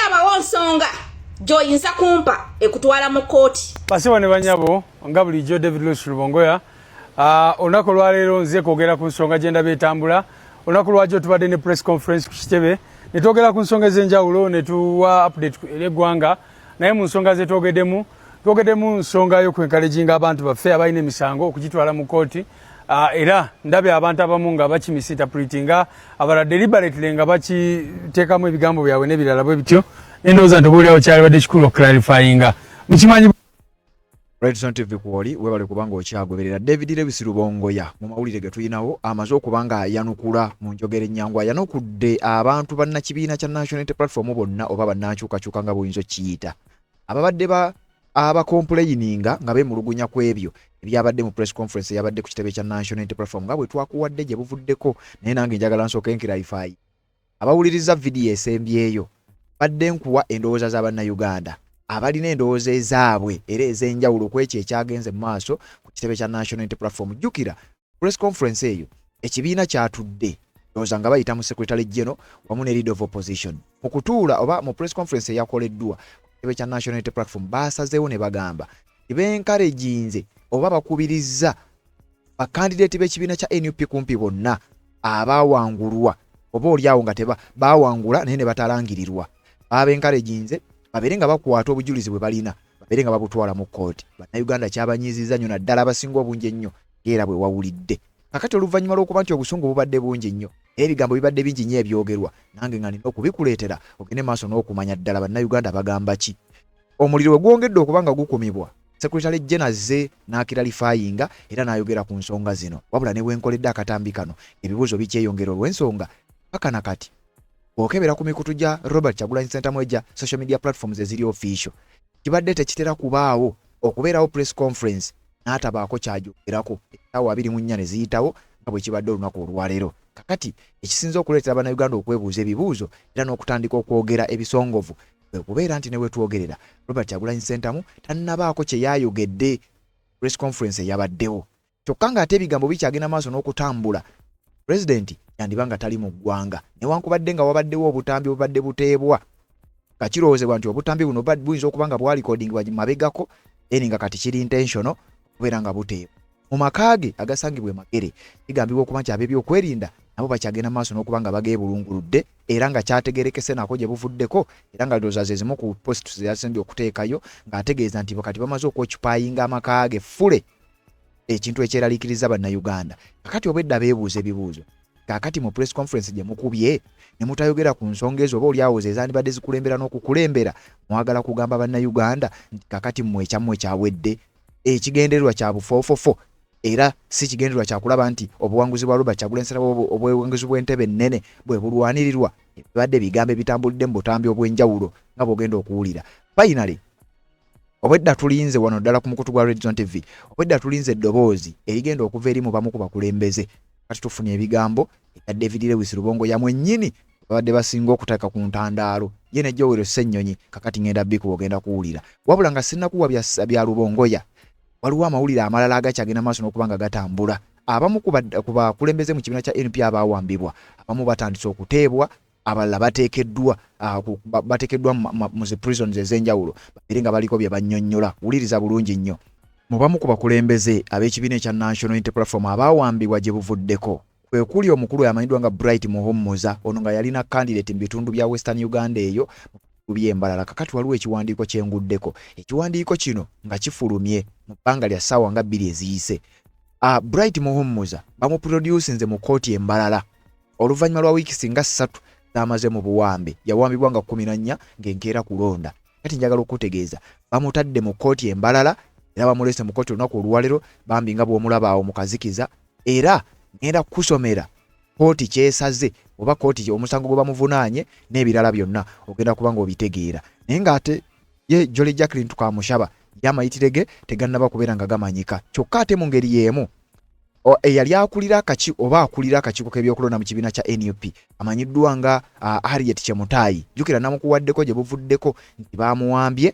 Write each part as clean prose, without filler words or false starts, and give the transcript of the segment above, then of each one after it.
Sirabawo nsonga gy'oyinza kumpa ekutwala mu kkooti. Basebo ne banyabo, nga bulijjo David Lewis Lubongoya. Olunaku olwaleero nze kwogera ku nsonga gye ndaba etambula. Olunaku lwajjo tubadde ne press conference ku kitebe ne twogera ku nsonga ez'enjawulo ne tuwa update eri eggwanga, naye mu nsonga ze twogeddemu, twogeddemu nsonga y'okwenkalejinga abantu baffe abalina emisango okugitwala mu kkooti. Era ndabye abantu abamu nga bakimisinterpretinga, abalala deliberately nga bakiteekamu ebigambo byabwe n'ebirala bwe bityo. Nendowooza nti obaoliawo kyalibadde kikulu okuclarifyinga mukimanyi. Redson TV kwoli, webale kubanga okyagoberera. David Lewis Lubongoya mu mawulire ge tulinawo amaze okuba nga ayanukula mu njogera ennyangu, ayanukudde abantu bannakibiina kya National Unity Platform bonna oba bannankyukakyuka nga bw'oyinza okukiyita, ababadde ba abakompuleyininga nga beemulugunya ku ebyo ebyabadde mu press conference eyabadde ku kitebe kya National Unity Platform nga bwe twakuwadde gye buvuddeko. Naye nange njagala nsooke nclarify abawuliriza vidiyo esembyeyo. Badde nkuwa endowooza za Bannayuganda abalina endowooza ezaabwe era ez'enjawulo ku ekyo ekyagenze mu maaso ku kitebe kya National Unity Platform. Jjukira press conference eyo ekibiina kyatudde, ndowooza nga bayita mu secretary general wamu ne leader of opposition. Mu kutuula oba mu press conference eyakoleddwa ku kitebe kya National Unity Platform, baasazeewo ne bagamba tibenkareginze oba bakubirizza bakandidate b'ekibiina kya NUP kumpi bonna abaawangulwa, oba oli awo nga teba baawangula naye ne batalangirirwa, babenkareginze babeere nga bakwata obujulizi bwe balina, babeere nga babutwala mu kkooti. Bannayuganda kyabanyiizizza nnyo, naddala abasinga obungi ennyo, ng'era bwe wawulidde. Kakati oluvannyuma lw'okuba nti obusungu bubadde bungi nnyo era ebigambo bibadde bingi nnyo ebyogerwa, nange nga nina okubikuleetera ogende maaso n'okumanya ddala Bannayuganda bagamba ki. Omuliro we gwongedde okuba nga gukumibwa, secretary general azze n'aclarifyinga era n'ayogera ku nsonga zino. Wabula ne bwenkoledde akatambi kano, ebibuuzo bikyeyongera olw'ensonga paka na kati bw'okebera ku mikutu gya Robert Kyagulanyi Ssentamu egya social media platforms eziri official, kibadde tekitera kubaawo okubeerawo press conference n'atabaako kyajogerako essaawa 24 ne ziyitawo nga bwe kibadde olunaku olwaleero. Kakati ekisinza okuleetera Bannayuganda okwebuuza ebibuuzo era n'okutandika okwogera ebisongovu kwe kubeera nti ne we twogerera Robert Kyagulanyi Ssentamu tannabaako kye yaayogedde press conference eyabaddewo, kyokka ng'ate ebigambo bikyagenda maaso n'okutambula pulezidenti yandiba nga tali mu ggwanga, newankubadde nga wabaddewo obutambi obubadde buteebwa nga kirowoozebwa nti obutambi buno buyinza okuba nga bwalikodingibwa mabegako, then nga kati kiri intentional okubeera nga buteebwa. Mu maka ge agasangibwa e Magere kigambibwa okuba nti ab'ebyokwerinda nabo bakyagenda maaso n'okuba nga bageebulunguludde, era nga kyategerekese nako gye buvuddeko, era nga ndowooza ze zimu ku post ze yasembye okuteekayo ng'ategeeza nti kati bamaze okwoccupyinga amaka ge fully, ekintu ekyeraliikiriza Bannayuganda. Kakati obwedda beebuuza ebibuuzo, kaakati mu press conference gye mukubye ne mutayogera ku nsonga ezo oba oliawo ze ezandibadde zikulembera n'okukulembera, mwagala kugamba Bannayuganda nti kakati mmwe ekyammwe kyawedde, ekigendererwa kya bufoofofo era si kigendererwa kyakulaba nti obuwanguzi bwa Robert Kyagulanyi Ssentamu, obuwanguzi bw'entebe ennene bwe bulwanirirwa? Ebibadde ebigambo ebitambulidde mu butambi obw'enjawulo nga bw'ogenda okuwulira. Finally, obwedda tulinze wano ddala ku mukutu gwa Red Zone TV, obwedda tulinze eddoboozi erigenda okuva eri mu bamu ku bakulembeze. Kati tufunye ebigambo ebya David Lewis Lubongoya mwennyini babadde basinga okuteeka ku ntandaalo, ye ne Joel Ssennyonyi. Kakati ngenda bikuwa, ogenda kuwulira. Wabula nga sinnakuwa bya Lubongoya, waliwo amawulire amalala agakyagenda maaso n'okuba nga gatambula. Abamu ku bakulembeze mu kibiina kya NP abaawambibwa, abamu batandise okuteebwa, abalala bateekeddwa mu zi prisons ez'enjawulo babeere nga baliko bye bannyonnyola. Wuliriza bulungi nnyo. Mu bamu ku bakulembeze ab'ekibiina ekya National Unity Platform abaawambibwa gye buvuddeko kwe kuli omukulu amanyiddwa nga Bright Muhumuza, ono nga yalina candidate mu bitundu bya Western Uganda eyo mu by'embalala. Kakati waliwo ekiwandiiko kyenguddeko, ekiwandiiko kino nga kifulumye mu bbanga lya ssaawa nga 2 eziyise. Bright Muhumuza bamuproducinze mu kkooti embalala oluvannyuma lwa wiiki nga 3 z'amaze mu buwambe. Yawambibwa nga 14 ng'enkeera kulonda. Kati njagala okutegeeza bamutadde mu kkooti embalala era bamuleese mu kkooti olunaku olwaleero, bambi nga bw'omulaba awo mu kazikiza. Era ngenda kukusomera kkooti kyesaze oba kkooti omusango gwe bamuvunaanye n'ebirala byonna, ogenda kuba ng'obitegeera. Naye ng'ate ye Jolly Jacqueline Tukamushaba ye amayitire ge tegannaba kubeera nga gamanyika. Kyokka ate mu ngeri y'emu eyali akulira akaki oba akulira akakiiko k'ebyokulonda mu kibiina kya NUP amanyiddwa nga Harriet Chemutayi, jjukira namukuwaddeko gye buvuddeko nti baamuwambye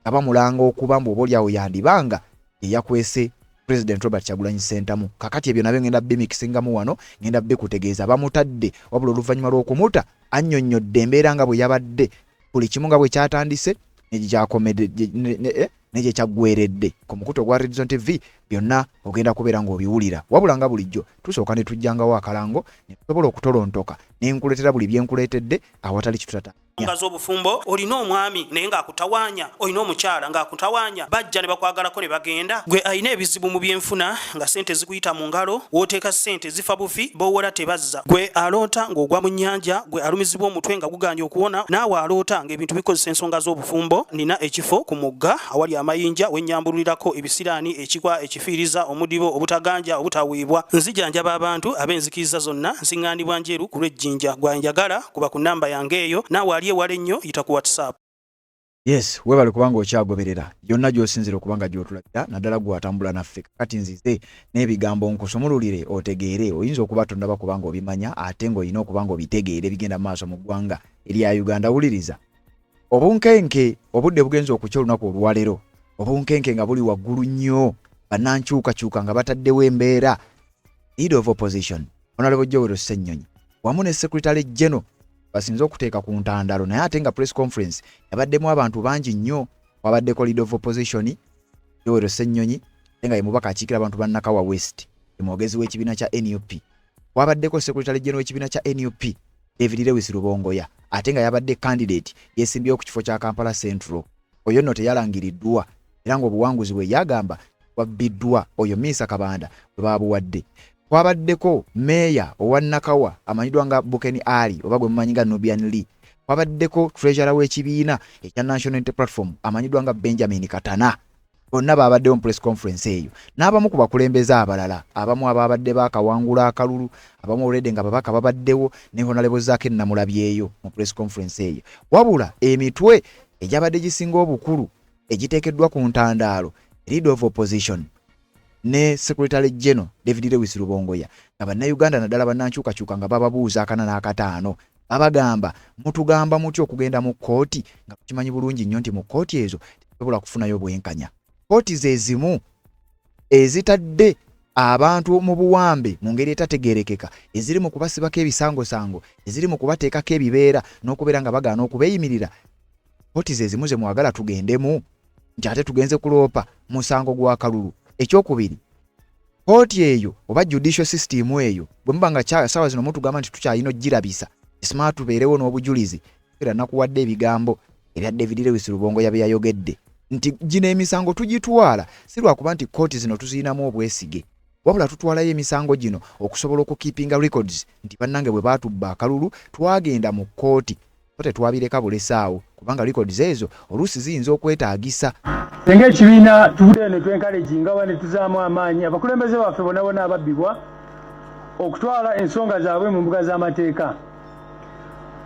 nga bamulanga okuba mbu oba oliawo yandibanga eyakwese President Robert Kyagulanyi Ssentamu. Kakati ebyo nabyo ngenda bimikisingamu wano, ngenda bikutegeeza. Bamutadde, wabula oluvannyuma lw'okumuta annyonnyodde embeera nga bwe yabadde. Buli kimu nga bwe kyatandise ne gye kyaggweredde ku mukutu ogwa Redzone TV, byonna ogenda kubeera ng'obiwulira. Wabula nga bulijjo tusooka ne tujjangawo akalango ne tusobola okutolontoka ne nkuleetera buli bye nkuleetedde awatali kitutata. Nga z'obufumbo, olina omwami naye ng'akutawaanya, olina omukyala ng'akutawaanya, bajja ne bakwagalako ne bagenda. Gwe alina ebizibu mu byenfuna nga ssente zikuyita mu ngalo, w'oteeka ssente zifa bufi, b'owola tebazza. Gwe aloota ng'ogwa mu nnyanja, gwe alumizibwa omutwe nga gugaanye okuwona, naawe aloota ng'ebintu bikozesa ensonga z'obufumbo, nnina ekifo ku mugga awali amayinja we nnyambululirako ebisiraani, ekikwa, ekifiiriza, omudibo, obutaganja, obutaweebwa. Nzijanjaba abantu ab'enzikiriza zonna, nsiŋŋaanibwa Njeru ku lw'e Jinja. Gwe anjagala kuba ku nnamba yange eyo, naawe ali ewala ennyo yita ku WhatsApp. Yes, webale kubanga okyagoberera yonna gy'osinzira okuba nga gy'otulabira, naddala gwe atambula naffe. Kakati nzize n'ebigambo nkusumululire otegeere. Oyinza okuba tonnaba kuba ng'obimanya ate ng'olina okuba ng'obitegeera ebigenda mu maaso mu ggwanga erya Uganda. Wuliriza obunkenke, obudde bugenze okukya olunaku olwaleero, obunkenke nga buli waggulu nnyo, bannankyukakyuka nga bataddewo embeera. Leader of Opposition Honorable Joel Ssenyonyi wamu ne Secretary General basinze okuteeka ku ntandalo, naye ate nga press conference yabaddemu abantu bangi nnyo. Wabaddeko Leader of Opposition Joel Ssenyonyi, ate nga ye mubaka akiikira abantu ba Nakawa West, ye mwogezi w'ekibiina kya NUP. Wabaddeko Secretary General w'ekibiina kya NUP David Lewis Rubongoya, ate nga yabadde candidate yesimbyewo ku kifo kya Kampala Central. Oyo nno teyalangiriddwa era ng'obuwanguzi bwe yagamba bwabbiddwa oyo Minsa Kabanda bwe baabuwadde. Kwabaddeko meeya owa Nakawa amanyiddwa nga Bukeni Ali oba gwe mumanyi nga Nubian Lee. Kwabaddeko treasurer w'ekibiina ekya National Unity Platform amanyiddwa nga Benjamin Katana. Bonna baabaddewo mu press conference eyo n'abamu ku bakulembeze abalala, abamu abaabadde baakawangula akalulu, abamu already nga babaka babaddewo, ne Honorable Zaake Namulabyeyo mu press conference eyo. Wabula emitwe egyabadde gisinga obukulu egiteekeddwa ku ntandaalo, Leader of Opposition ne Secretary General David Lewis Rubongoya, nga Bannayuganda naddala bannankyukakyuka nga bababuuza akana n'akataano, babagamba, mutugamba mutya okugenda mu kkooti nga tukimanyi bulungi nnyo nti mu kkooti ezo tetusobola kufunayo bwenkanya? Kkooti ze zimu ezitadde abantu mu buwambe mu ngeri etategeerekeka, eziri mu kubasibako ebisangosango, eziri mu kubateekako ebibeera n'okubeera nga bagaana okubeeyimirira. Kkooti ze zimu ze mwagala tugendemu nti ate tugenze kuloopa musango gwa kalulu? Ekyokubiri, kkooti eyo oba judicial system eyo, bwe muba nga saawa zino mutugamba nti tukyalina ogirabisa smart, tubeerewo n'obujulizi. Era nakuwadde ebigambo ebya David Lewis Rubongoya bye yayogedde nti gino emisango tugitwala si lwakuba nti kkooti zino tuzirinamu obwesige, wabula tutwalayo emisango gino okusobola okukeepinga records nti bannange bwe baatubba akalulu twagenda mu kkooti, so tetwabireka bulesaawo, kubanga records ezo oluusi ziyinza okwetaagisa. Ffe ng'ekibiina tuvuddeyo ne twencouraginga oba ne tuzaamu amaanyi abakulembeze baffe bonna bonna ababbibwa okutwala ensonga zaabwe mu mbuga z'amateeka.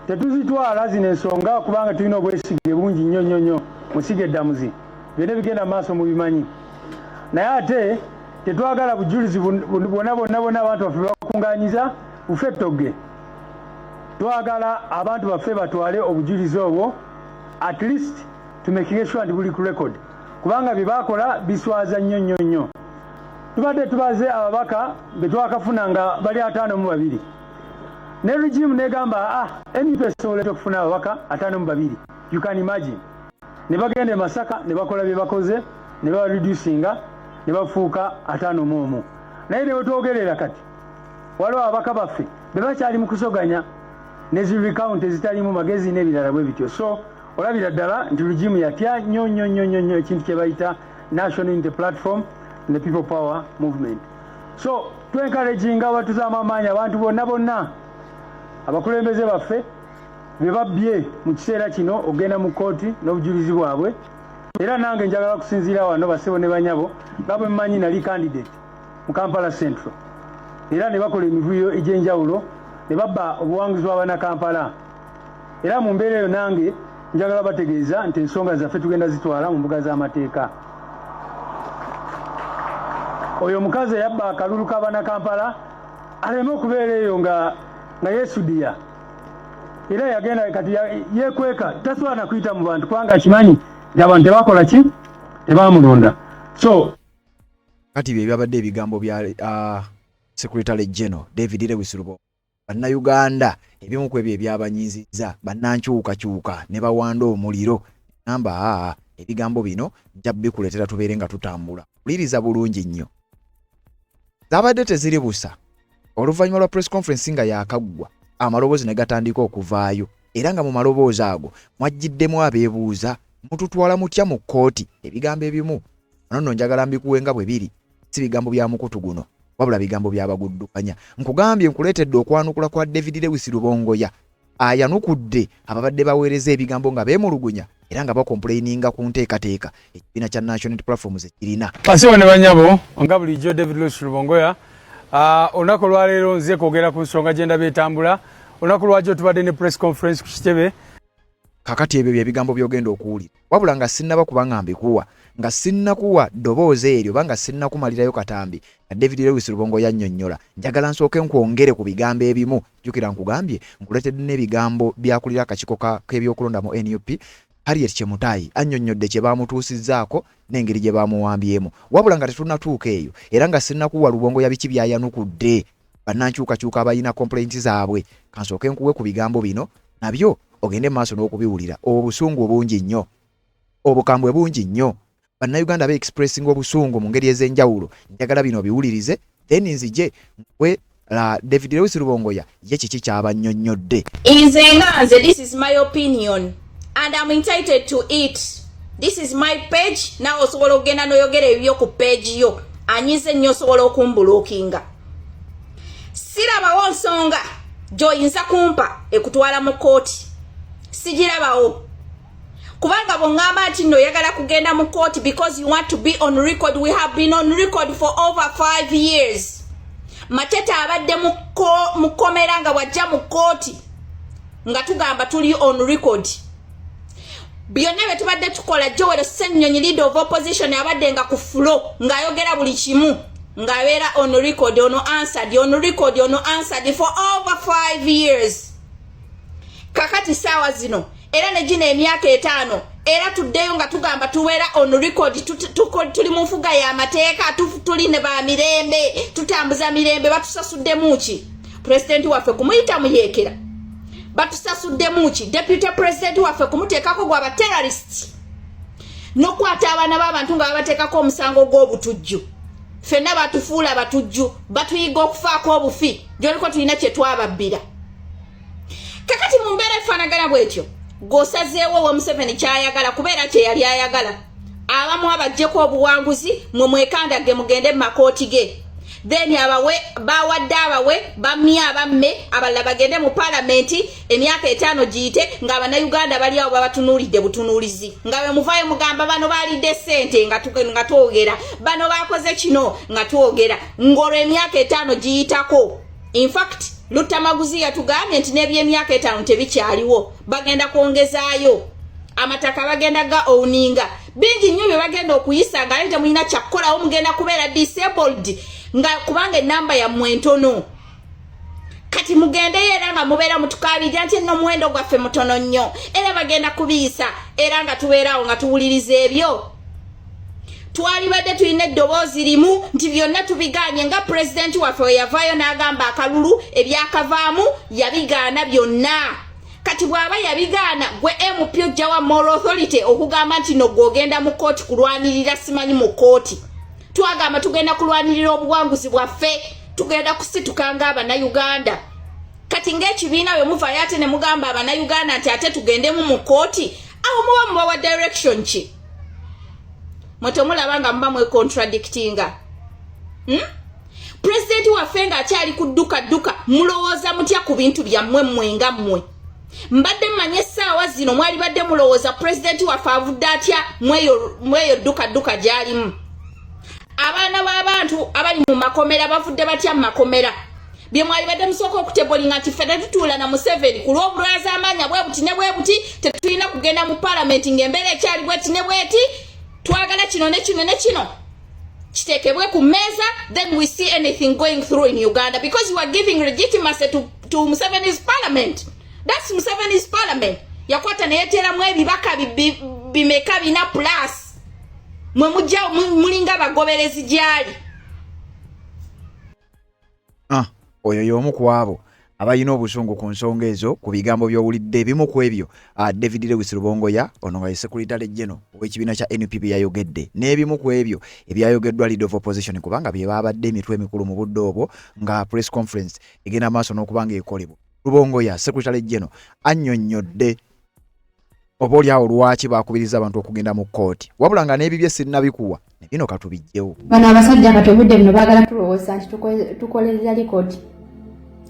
Tetuzitwala zino ensonga kubanga tulina obwesige bungi nnyo nnyo nnyo mu ssiga eddamuzi, byonna ebigenda mu maaso mubimanyi, naye ate tetwagala bujulizi bwonna bwonna bwonna abantu baffe bakunganyiza bufe ttogge. Twagala abantu baffe batwale obujulizi obwo, at least tumakinge sure nti buli ku record, kubanga bye bakola biswaza nnyo nnyo nnyo. Tubadde tubaze ababaka be twakafuna nga bali 52, ne regime negamba, ah, NUP esobola etya okufuna ababaka 52? You can imagine. Ne bagenda e Masaka ne bakola bye bakoze ne bareducinga ne bafuuka 51. Naye ne wetwogerera kati waliwo ababaka baffe be bakyali mu kusoganya ne zi recount ezitalimu magezi n'ebirala bwe bityo. So olabira ddala nti regime yatya nnyo nnyo nnyo nnyo nnyo ekintu kye bayita National Unity Platform ne People Power Movement. So twencouraginga, batuzaamu amaanyi abantu bonna bonna abakulembeze baffe be babbye mu kiseera kino okugenda mu kkooti n'obujulizi bwabwe. Era nange njagala kusinziira wano, basebo ne banyabo, nga bwe mmanyi nali candidate mu Kampala Central, era ne bakola emivuyo egy'enjawulo ne babba obuwanguzi bw'Abanakampala. Era mu mbeera eyo nange njagala bategeeza nti ensonga zaffe tugenda zitwala mu mbuga z'amateeka. Oyo omukazi eyabba akalulu k'Abanakampala aleme okubeera eyo nga yeesudiya. Era yagenda kati yeekweka, tasobola na kuyita mu bantu kubanga akimanyi nti abantu tebakola ki, tebamulonda. So kati bye byabadde ebigambo bya Secretary General David Lewis Rubongoya. Bannayuganda ebimu ku ebyo ebyabanyiizizza bannankyukakyuka ne bawanda omuliro namba aa ebigambo bino nja bikuleetera tubeere nga tutambula. Wuliriza bulungi nnyo. Zaabadde teziri busa oluvannyuma lwa press conference nga yaakaggwa amaloboozi ne gatandika okuvaayo era nga mu maloboozi ago mwajjiddemu abeebuuza mututwala mutya mu kkooti ebigambo ebimu wano nno njagala mbikuwe nga bwe biri si bigambo bya mukutu guno wabula bigambo byabaguddukanya nkugambye nkuleetedde okwanukula kwa David Lewis Lubongoya ayanukudde ababadde baweereza ebigambo nga beemulugunya era nga bakompuleyininga ku nteekateeka ekibiina kya National Unity Platform ze kirina. Basibo ne banyabo nga bulijjo David Lewis Lubongoya olunaku olwaleero nze kwogera ku nsonga gye ndaba etambula. Olunaku lwajjo tubadde ne press conference ku kitebe. Kakati ebyo bye bigambo by'ogenda okuwulira wabula nga sinnaba kuba nga mbikuwa nga sinnakuwa ddoboozi eryo oba nga sinnakumalirayo katambi nga David Lewis Lubongo yannyonnyola njagala nsooke nkwongere ku bigambo ebimu jjukira nkugambye nkuleetedde n'ebigambo by'akulira akakiiko k'ebyokulonda mu NUP Harriet Chemutai annyonnyodde kye baamutuusizzaako n'engeri gye baamuwambyemu wabula nga tetunnatuuka eyo era nga sinnakuwa Lubongo ya biki by'ayanukudde bannankyukakyuka abalina complaints zaabwe kansooke nkuwe ku bigambo bino nabyo ogende maaso n'okubiwulira obusungu bungi nnyo obukambwe bungi nnyo bannayuganda be expressing obusungu mu ngeri ez'enjawulo njagala bino biwulirize then nzije nkwe la David Lewis Lubongoya ye kiki ky'abannyonnyodde. Nze nga nze, this is my opinion and I'm entitled to it. This is my page. Nawe osobola okugenda n'oyogera ebibyo ku page yo. Anyize nnyo osobola okumbulookinga. Sirabawo nsonga gy'oyinza kumpa ekutwala mu kkooti. Sigirabawo. Kubanga bw'oŋŋamba nti nno oyagala kugenda mu kkooti because you want to be on record, we have been on record for over 5 years. Matete abadde mu kkomera nga bw'ajja mu kkooti nga tugamba tuli on record. Byonna bye tubadde tukola, Joel Ssenyonyi, leader of opposition, abadde nga ku floor ng'ayogera buli kimu ng'abeera on record, ono answered, on record, ono answered for over 5 years. Kakati saawa zino era ne gino emyaka 5 era tuddeyo nga tugamba tubeera on record, tuli mu nfuga y'amateeka, tuli ne ba mirembe, tutambuza mirembe. Batusasuddemu ki? Pulezidenti waffe kumuyita muyeekera batusasuddemu ki? Deputy president waffe kumuteekako gwa ba terrorist n'okukwata abaana b'abantu nga babateekako omusango gw'obutujju. Ffenna batufuula batujju, batuyiga okufaako obufi gyoliko tulina kye twababbira. Kakati mu mbeera efaanagana bwetyo gw'osazeewo owa Museveni kyayagala kubeera kye yali ayagala abamu abaggyeko obuwanguzi, mwe mwekandagge mugende mu makooti ge, then abawe bawadde abawe bammye abamme abalala bagende mu paalamenti emyaka 5 giyite ng'abannayuganda bali awo babatunuulidde butunuulizi nga bwe muvaayo mugamba bano baalidde ssente nga twogera bano baakoze kino nga twogera ng'olwo emyaka 5 giyitako. In fact, Luttamaguzi yatugambye nti n'ebyemyaka 5 tebikyaliwo, bagenda kwongezaayo amataka, bagenda ga owninga bingi nnyo bye bagenda okuyisa nga ate temulina kyakukolawo, mugenda kubeera disabled nga kubanga enamba yammwe ntono. Kati mugendeyo era nga mubeera mutukaabirira nti nno omuwendo gwaffe mutono nnyo era bagenda kubiyisa, era nga tubeeraawo nga tuwuliriza ebyo. Twalibadde tulina eddoboozi limu nti byonna tubiganye nga pulezidenti waffe we yavaayo n'agamba akalulu ebyakavaamu yabigaana byonna. Kati bw'aba yabigaana, gwe MP ojjawa moral authority okugamba nti no gw'ogenda mu kkooti kulwanirira simanyi mu kkooti? Twagamba tugenda kulwanirira obuwanguzi bwaffe, tugenda kusituka ng'abannayuganda. Kati ng'ekibiina bwe muvaayo ate ne mugamba abannayuganda nti ate tugendemu mu kkooti, awo muba mubawa direction ki? Mwe temulaba nga muba mwecontradictinga? Pulezidenti waffe ng'akyali ku dduka dduka, mulowooza mutya ku bintu byammwe mmwe nga mmwe? Mbadde mmanye essaawa zino mwalibadde mulowooza pulezidenti waffe avudde atya mweyo dduka dduka gy'alimu. Abaana b'abantu abali mu makomera bavudde batya mu makomera? Bye mwalibadde musooka okutebolinga nti ffe tetutuula na Museveni ku lw'obulwaza amaanya bwe buti ne bwe buti, tetulina kugenda mu paalamenti ng'embeera ekyali bweti ne bweti, twagala kino ne kino ne kino kiteekebwe ku mmeeza, then we see anything going through in Uganda, because you are giving legitimacy to Museveni's parliament. That's Museveni's parliament. Yakwata neyeteeramu ebibaka bimeka 4 plus mwe mujja mulinga bagoberezi gyali. Oyo y'omu ku abo Abalina obusungu ku nsonga ezo ku bigambo by'owulidde ebimu ku ebyo ah, David Lewis Rubongoya ono nga ye Secretary General ow'ekibiina kya NUP bye yayogedde n'ebimu ku ebyo ebyayogeddwa Leader of Opposition kubanga bye baabadde emitwe emikulu mu budde obwo nga press conference egenda maaso n'okuba ng'ekolebwa. Rubongoya Secretary General annyonnyodde oba oli awo lwaki bakubiriza abantu okugenda mu kkooti wabula nga n'ebibye sinnabikuwa ne bino katubijjewo. Bano abasajja kati obudde buno baagala tulowooza nti tukolerera likodi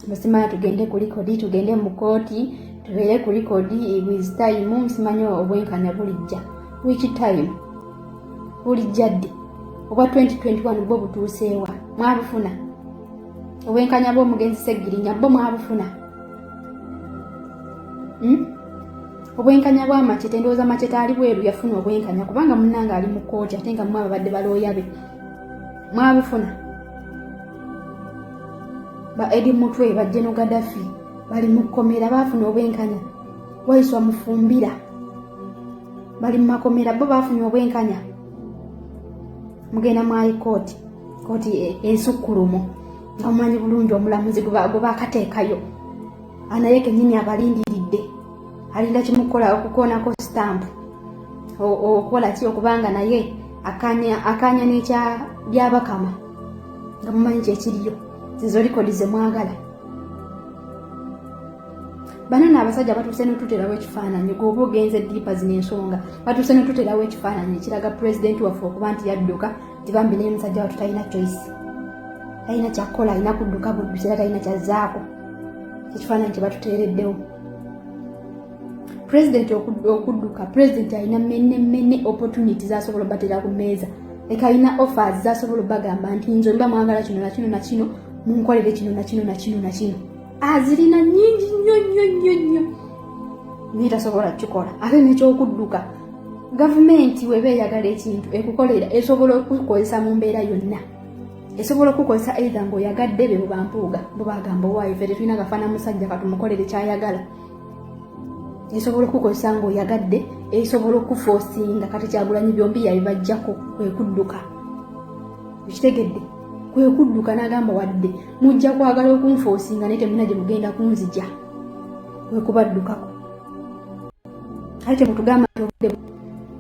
musimanya tugende ku likodi tugende mu kkooti tubeere ku likodi with time musimanya obwenkanya bulijja which time bulijja ddi obwa 2021 bwo butuuseewa mwabufuna obwenkanya bw'omugenzi Ssegirinya bwo mwabufuna hmm? Obwenkanya bwa Machete, ndowooza Machete ali bweru yafuna obwenkanya kubanga munnange ali mu kkooti ate nga mmwe ababadde balooya be mwabufuna. Ba Eddie Mutwe, ba General Gaddafi bali mu kkomera baafuna obwenkanya. Waiswa Mufumbira bali mu makomera bo baafunye obwenkanya. Mugenda mu high court, kooti ensukkulumu nga mumanyi bulungi omulamuzi gwe baakateekayo anaye kenyini abalindiridde alinda kimukola okukoonako sitampu okukola ki okubanga naye akanya n'ekya byabakama nga mumanyi kyekiriyo zezo likodi ze mwagala. Bano no abasajja batuuse notuterawo ekifaananyi gwoba ogenze diipa zino ensonga batuuse notuterawo ekifaananyi ekiraga pulezidenti waffe okuba nti yadduka nti bambi naye musajja wattu talina choice talina kyakukola alina kudduka buddusi era talina kyazzaako ekifaananyi kye batuteereddewo. Pulezidenti okudduka pulezidenti alina many many opportunity zasobola obateera ku mmeeza leka alina offers zasobola obagamba nti nze mba mwagala kino na kino na kino munkolere kino na kino na kino na kino azirina nyingi nnyo nnyo nnyo nnyo naye tasobola kukikola. Ate nekyokudduka gavumenti weba eyagala ekintu ekukolera esobola okukozesa mu mbeera yonna esobola okukozesa either ng'oyagadde be bubampuuga bo bagamba owaayo ffe tetulina kafaana musajja katumukolere kyayagala esobola okukozesa ng'oyagadde esobola okufoosinga kati Kyagulanyi byombi yabibajjako kwe kudduka okitegedde kwe kudduka n'agamba wadde mujja kwagala okunfoosinga naye temulina gye mugenda kunzija kwe kubaddukako. Ate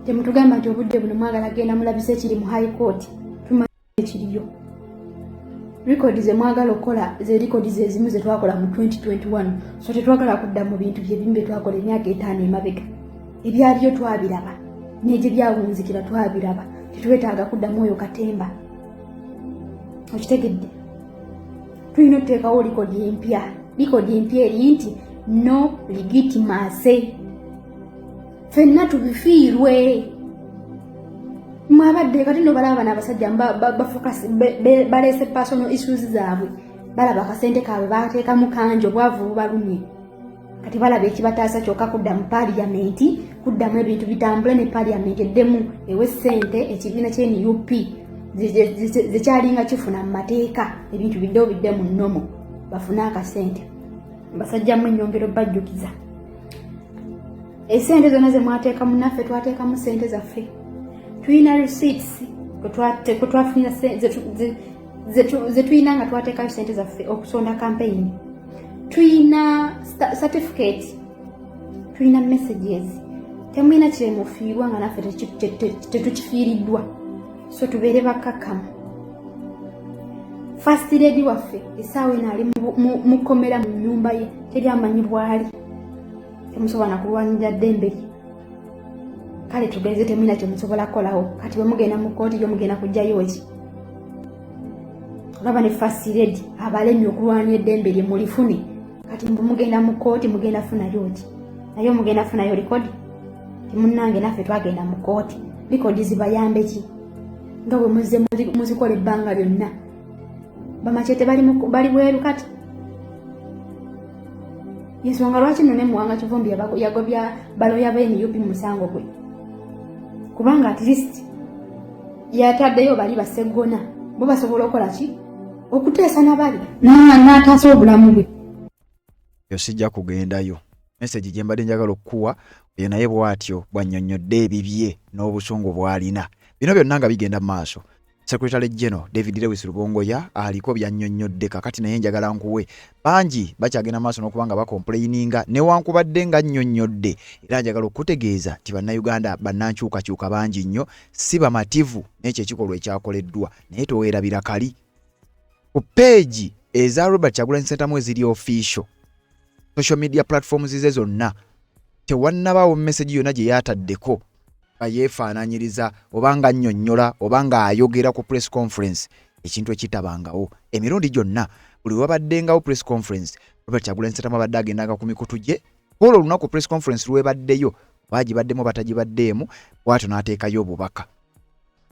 temutugamba nti obudde buno mwagala genda mulabise ekiri mu high court tumanyi ekiriyo rekodi ze mwagala okukola ze rekodi zezimu ze twakola mu 2021 so tetwagala kudda mu bintu byebimu bye twakola emyaka etaano emabega ebyaliyo twabiraba negye byawunzikira twabiraba tetwetaaga kuddamu oyo katemba okitegedde tulina otuteekawo likodi empya likodi empya eri nti no legitimacy ffenna tubifiirwe mwabadde kati no balaba bano abasajja baleese personal issues zaabwe balaba akasente kaabwe bateekamu kangi obwavu bubalumye kati balaba ekibataasa kyokka kudda mu paliyamenti kuddamu ebintu bitambule ne paliyamenti eddemu ewe ssente ekibiina kye NUP zekyalinga kifuna mu mateeka ebintu biddewo bidde mu nnomo bafune akasente. Basajja mmwe nnyongera obbajjukiza esente zonna ze mwateekamu naffe twateekamu sente zaffe tulina receipts kwe twafunira ze tulina nga twateekayo sente zaffe okusonda campaign tulina certificate tulina messages temulina kyemufiirwa nga naffe tetukifiiriddwa so tubeere bakkakkamu. First lady waffe essaawa eno ali mu kkomera mu nnyumba ye teri amanyi bw'ali temusobola na kulwanirira ddembe lye kale tugenze temulina kyemusobola kukolawo kati bwe mugenda mu kkooti yo mugenda kujjayo ki olaba ne first lady abalemye okulwanira eddembe lye mulifune kati mbu mugenda mu kkooti mugenda funayo ki naye mugenda funayo likodi temunnange naffe twagenda mu kkooti likodi zibayambe ki nga bwe muzze muzikola ebbanga lyonna bamachete bali bweru kati ensonga lwaki nno ne Muwanga Kivumbi yagobya baloya ba NUP mu musango gwe kubanga at least yataddeyo bali baseggona bo basobola okukola ki okuteesa na bali n'ataasa obulamu bwe. Yo sijja kugendayo message gye mbadde njagala okukuwa oyo naye bw'atyo bw'annyonnyodde ebibye n'obusungu bw'alina bino byonna nga bigenda mu maaso. Secretary General David Lewis Rubongoya aliko byannyonnyodde kakati, naye njagala nkuwe. Bangi bakyagenda maaso n'okuba nga bacomplaininga newankubadde nga nnyonnyodde, era njagala okukutegeeza nti Bannayuganda bannankyukakyuka bangi nnyo si bamativu n'ekyo ekikolwa ekyakoleddwa. Naye toweerabira kali ku page eza Robert Kyagulanyi Ssentamu eziri official social media platforms ze zonna, tewannabaawo message yonna gye yataddeko nga yeefaananyiriza oba nga nnyonnyola oba ng'ayogera ku press conference, ekintu ekitabangawo emirundi gyonna. Buli wabaddengawo press conference, Robert Kyagulanyi Ssentamu abadde agendanga ku mikutu gye olwo olunaku press conference lwebaddeyo, bagibaddemu batagibaddeemu, bw'atyo n'ateekayo obubaka,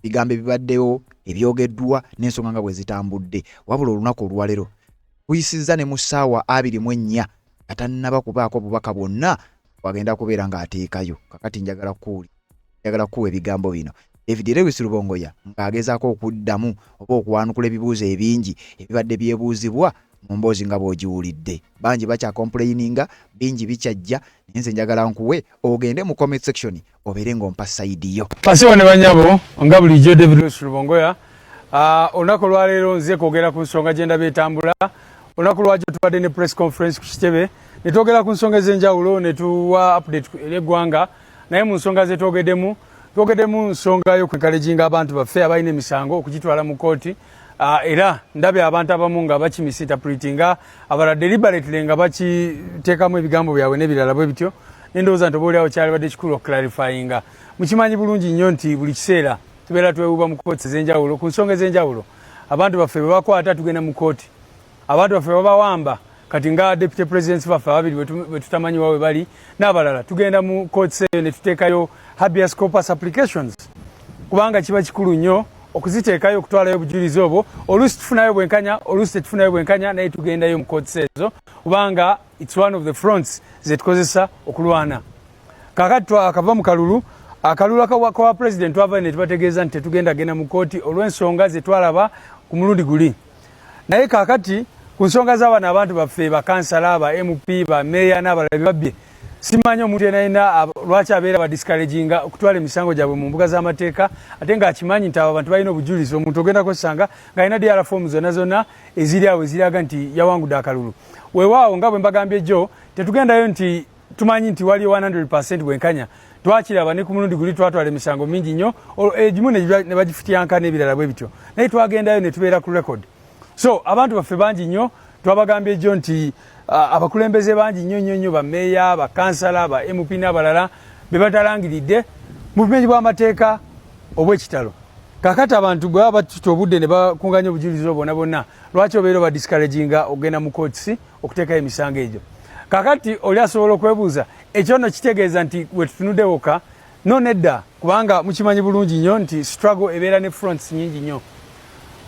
bigambo ebibaddewo, ebyogeddwa n'ensonga nga bwe zitambudde. Wabula olunaku olwaleero kuyisizza ne mu ssaawa 24 nga tannaba kubaako bubaka bwonna wagenda kubeera ng'ateekayo. Kakati njagala kuwuli njagala kuwa ebigambo bino, David Lewis Rubongoya ng'agezaako okuddamu oba okwanukula ebibuuzo ebingi ebibadde byebuuzibwa mu mboozi nga bw'ogiwulidde. Bangi bakyacomplaininga, bingi bikyajja, naye nze njagala nkuwe ogende mu comment section obeere ng'ompa side yo. Basibo ne banyabo, nga bulijjo David Lewis Rubongoya. Olunaku olwaleero nze kwogera ku nsonga gye ndaba etambula. Olunaku lwajjo tubadde ne press conference ku kitebe ne twogera ku nsonga ez'enjawulo ne tuwa update eri eggwanga. Naye mu nsonga ze twogeddemu, twogeddemu nsonga y'okwencouraginga abantu baffe abalina emisango okugitwala mu kooti. Era ndabye abantu abamu nga bakimisinterpretinga, abalala deliberately nga bakiteekamu ebigambo byabwe n'ebirala bwe bityo, nendowooza nti oba oliawo kyalibadde kikulu okuclarifyinga. Mukimanyi bulungi nnyo nti buli kiseera tubeera twewuba mu kooti ez'enjawulo ku nsonga ez'enjawulo. Abantu baffe bwe bakwata, tugenda mu kooti. Abantu baffe babawamba, kati nga deputy presidents baffe ababiri bwe tutamanyi wa we bali n'abalala, tugenda mu courts eyo ne tuteekayo habeas corpus applications, kubanga kiba kikulu nnyo okuziteekayo, okutwalayo obujulizi obwo. Oluusi tufunayo bwenkanya, oluusi tetufunayo bwenkanya, naye tugendayo mu courts ezo kubanga it's one of the fronts zetukozesa okulwana. Kakati twakava mu kalulu, akalulu akawa president, twava ne tubategeeza nti tetugenda genda mu kooti olw'ensonga zetwalaba ku mulundi guli. Naye kakati ku nsonga z'abano abantu baffe, bakansala, ba MP, ba meeya n'abalala bebabbye, simanyi omuntu yena yena lwaki abeera badiscouraginga okutwala emisango gyabwe mu mbuga z'amateeka, ate ng'akimanyi nti abo abantu balina obujulizi. Omuntu ogenda kwesanga ng'alina DR form zonna zonna eziri awo eziraga nti yawangudde akalulu. Weewaawo, nga bwe mbagambye jjo, tetugendayo nti tumanyi nti waliyo 100 bwenkanya. Twakiraba ne ku mulundi guli, twatwala emisango mingi nnyo, egimu ne bagifutyanka n'ebirala bwe bityo, naye twagendayo ne tubeera ku record. So abantu baffe bangi nnyo twabagambye jjo nti abakulembeze bangi nnyo nnyo nnyo, bameeya, bakansala, ba MP n'abalala be batalangiridde mu bumenyi bw'amateeka obw'ekitalo. Kakati abantu bwe baba batuta obudde ne bakunganya obujulizi obwo bwonna bwonna, lwaki obeera obadiscouraginga okugenda mu courts okuteekayo emisango egyo? Kakati oli asobola okwebuuza, ekyo nno kitegeeza nti wetutunudde wokka? No, nedda, kubanga mukimanyi bulungi nnyo nti struggle ebeera ne fronts nyingi nnyo.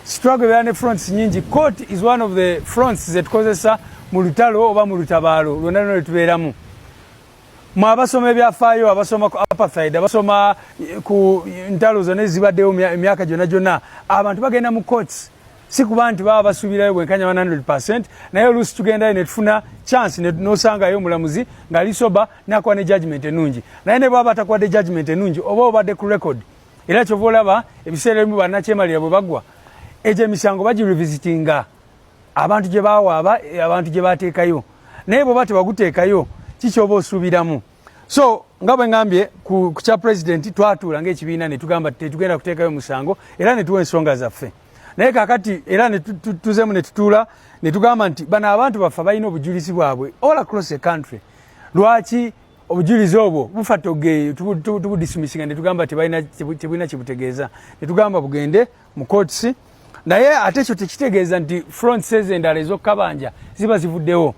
Struggle ebeera ne fronts nyingi. Court is one of the fronts zetukozesa mu lutalo oba mu lutabaalo lwonna lwonna lwetubeeramu. Mwe abasoma ebyafaayo, abasoma ku apartheid, abasoma ku ntalo zonna ezibaddewo emyaka gyonna gyonna, abantu bagenda mu courts si kuba nti baba basuubirayo bwenkanya 100, naye oluusi tugendayo ne tufuna chance n'osangayo omulamuzi ng'ali sober n'akuwa ne judgment ennungi. Naye ne bwaba atakuwadde judgment ennungi, oba obadde ku record. Era kyova olaba ebiseera ebimu bannakyemalira bwe baggwa, egyo emisango bagirevisitinga, abantu gye bawaaba, abantu gye bateekayo. Naye bw'oba tebaguteekayo, kikyoba osuubiramu? So nga bwe ŋŋambye, ku kya president twatuula ng'ekibiina ne tugamba tetugenda kuteekayo musango, era ne tuwa ensonga zaffe. Naye kakati era ne tuzeemu ne tutuula ne tugamba nti bano abantu baffe balina obujulizi bwabwe all across the country, lwaki obujulizi obwo bufa togeeyo tubudismissinga ne tugamba tebulina kyebutegeeza, ne tugamba bugende mu courts? Naye ate ekyo tekitegeeza nti fronts ezo endala ez'okkabanja ziba zivuddewo.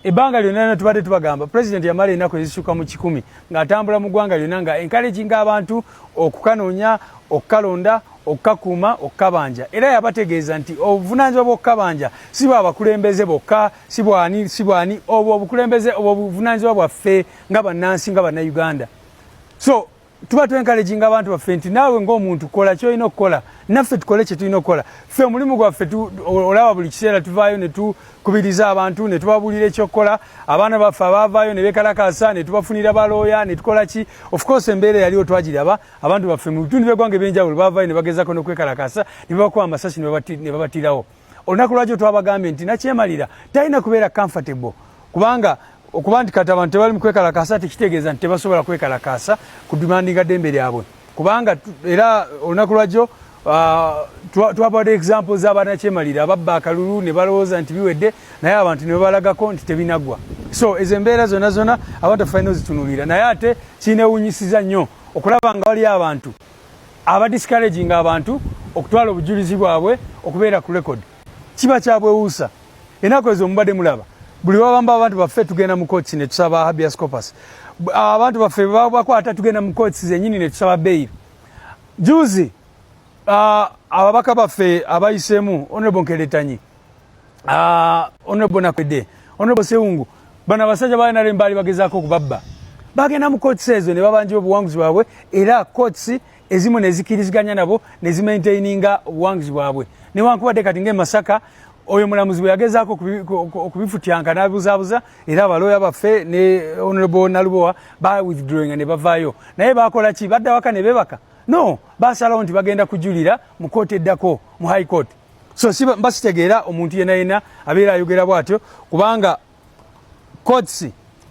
Ebbanga lyonna lyonna tubadde tubagamba, president yamala ennaku ezisukka mu 100 ng'atambula mu ggwanga lyonna nga encouraginga abantu okukanoonya, okukalonda, okukakuuma, okukabanja. Era yabategeeza nti obuvunaanyizibwa bw'okukabanja si bwa bakulembeze bokka, si bwani, si bwani, obwo obukulembeze, obwo obuvunaanyizibwa bwaffe nga bannansi, nga Bannayuganda. So tuba twencouraginga abantu baffe nti naawe ng'omuntu kola kyolina okukola. Naffe tukole kye tulina okukola. Ffe omulimu gwaffe, olaba buli kiseera tuvaayo ne tukubiriza abantu ne tubabuulira ekyokukola. Abaana baffe abaavaayo ne beekalakaasa ne tubafunira balooya ne tukola ki. Of course embeera eyaliwo twagiraba, abantu baffe mu bitundu by'eggwanga ebyenjawulo baavaayo ne bagezaako n'okwekalakaasa ne babakuba amasasi ne babatirawo. Olunaku lwakyo twabagambye nti nakyemalira talina kubeera comfortable, kubanga okuba nti kati abantu tebali mu kwekalakaasa tekitegeeza nti tebasobola kwekalakaasa kudemandinga ddembe lyabwe. Kubanga era olunaku lwajjo twabawadde example z'abanakyemalira ababba akalulu ne balowooza nti biwedde, naye abantu ne babalagako nti tebinaggwa. So ezo embeera zonna zonna abantu baffe balina ozitunuulira. Naye ate kinewuunyisiza nnyo okulaba nga waliyo abantu abadiscouraginga abantu okutwala obujulizi bwabwe okubeera ku record. Kiba kyabwewuusa. Ennaku ezo mubadde mulaba buli wabamba abantu baffe tugenda mu courts ne tusaba habeas corpus, abantu baffe bakwata tugenda mu courts zenyini ne tusaba bail. Juzi ababaka baffe abayiseemu, Honorable Nkeletanyi, Honorable Nakwede, Honorable Sewungu, bano abasajja ba NRM baali bagezaako okubabba, bagenda mu courts ezo ne babanja obuwanguzi bwabwe, era courts ezimu nezikiriziganya nabo nezimaintaininga obuwanguzi bwabwe. Newankubadde kati nga e Masaka oyo mulamuzi bwe yagezaako okubifutyanka n'abuzaabuza, era abalooya baffe ne Honorable Nalubowa ba withdrawinga ne bavaayo. Naye bakola ki? Badda waka ne beebaka? No, basalawo nti bagenda kujulira mu kooti eddako, mu High Court. So mba sitegeera omuntu yena yena abeera ayogera bw'atyo, kubanga courts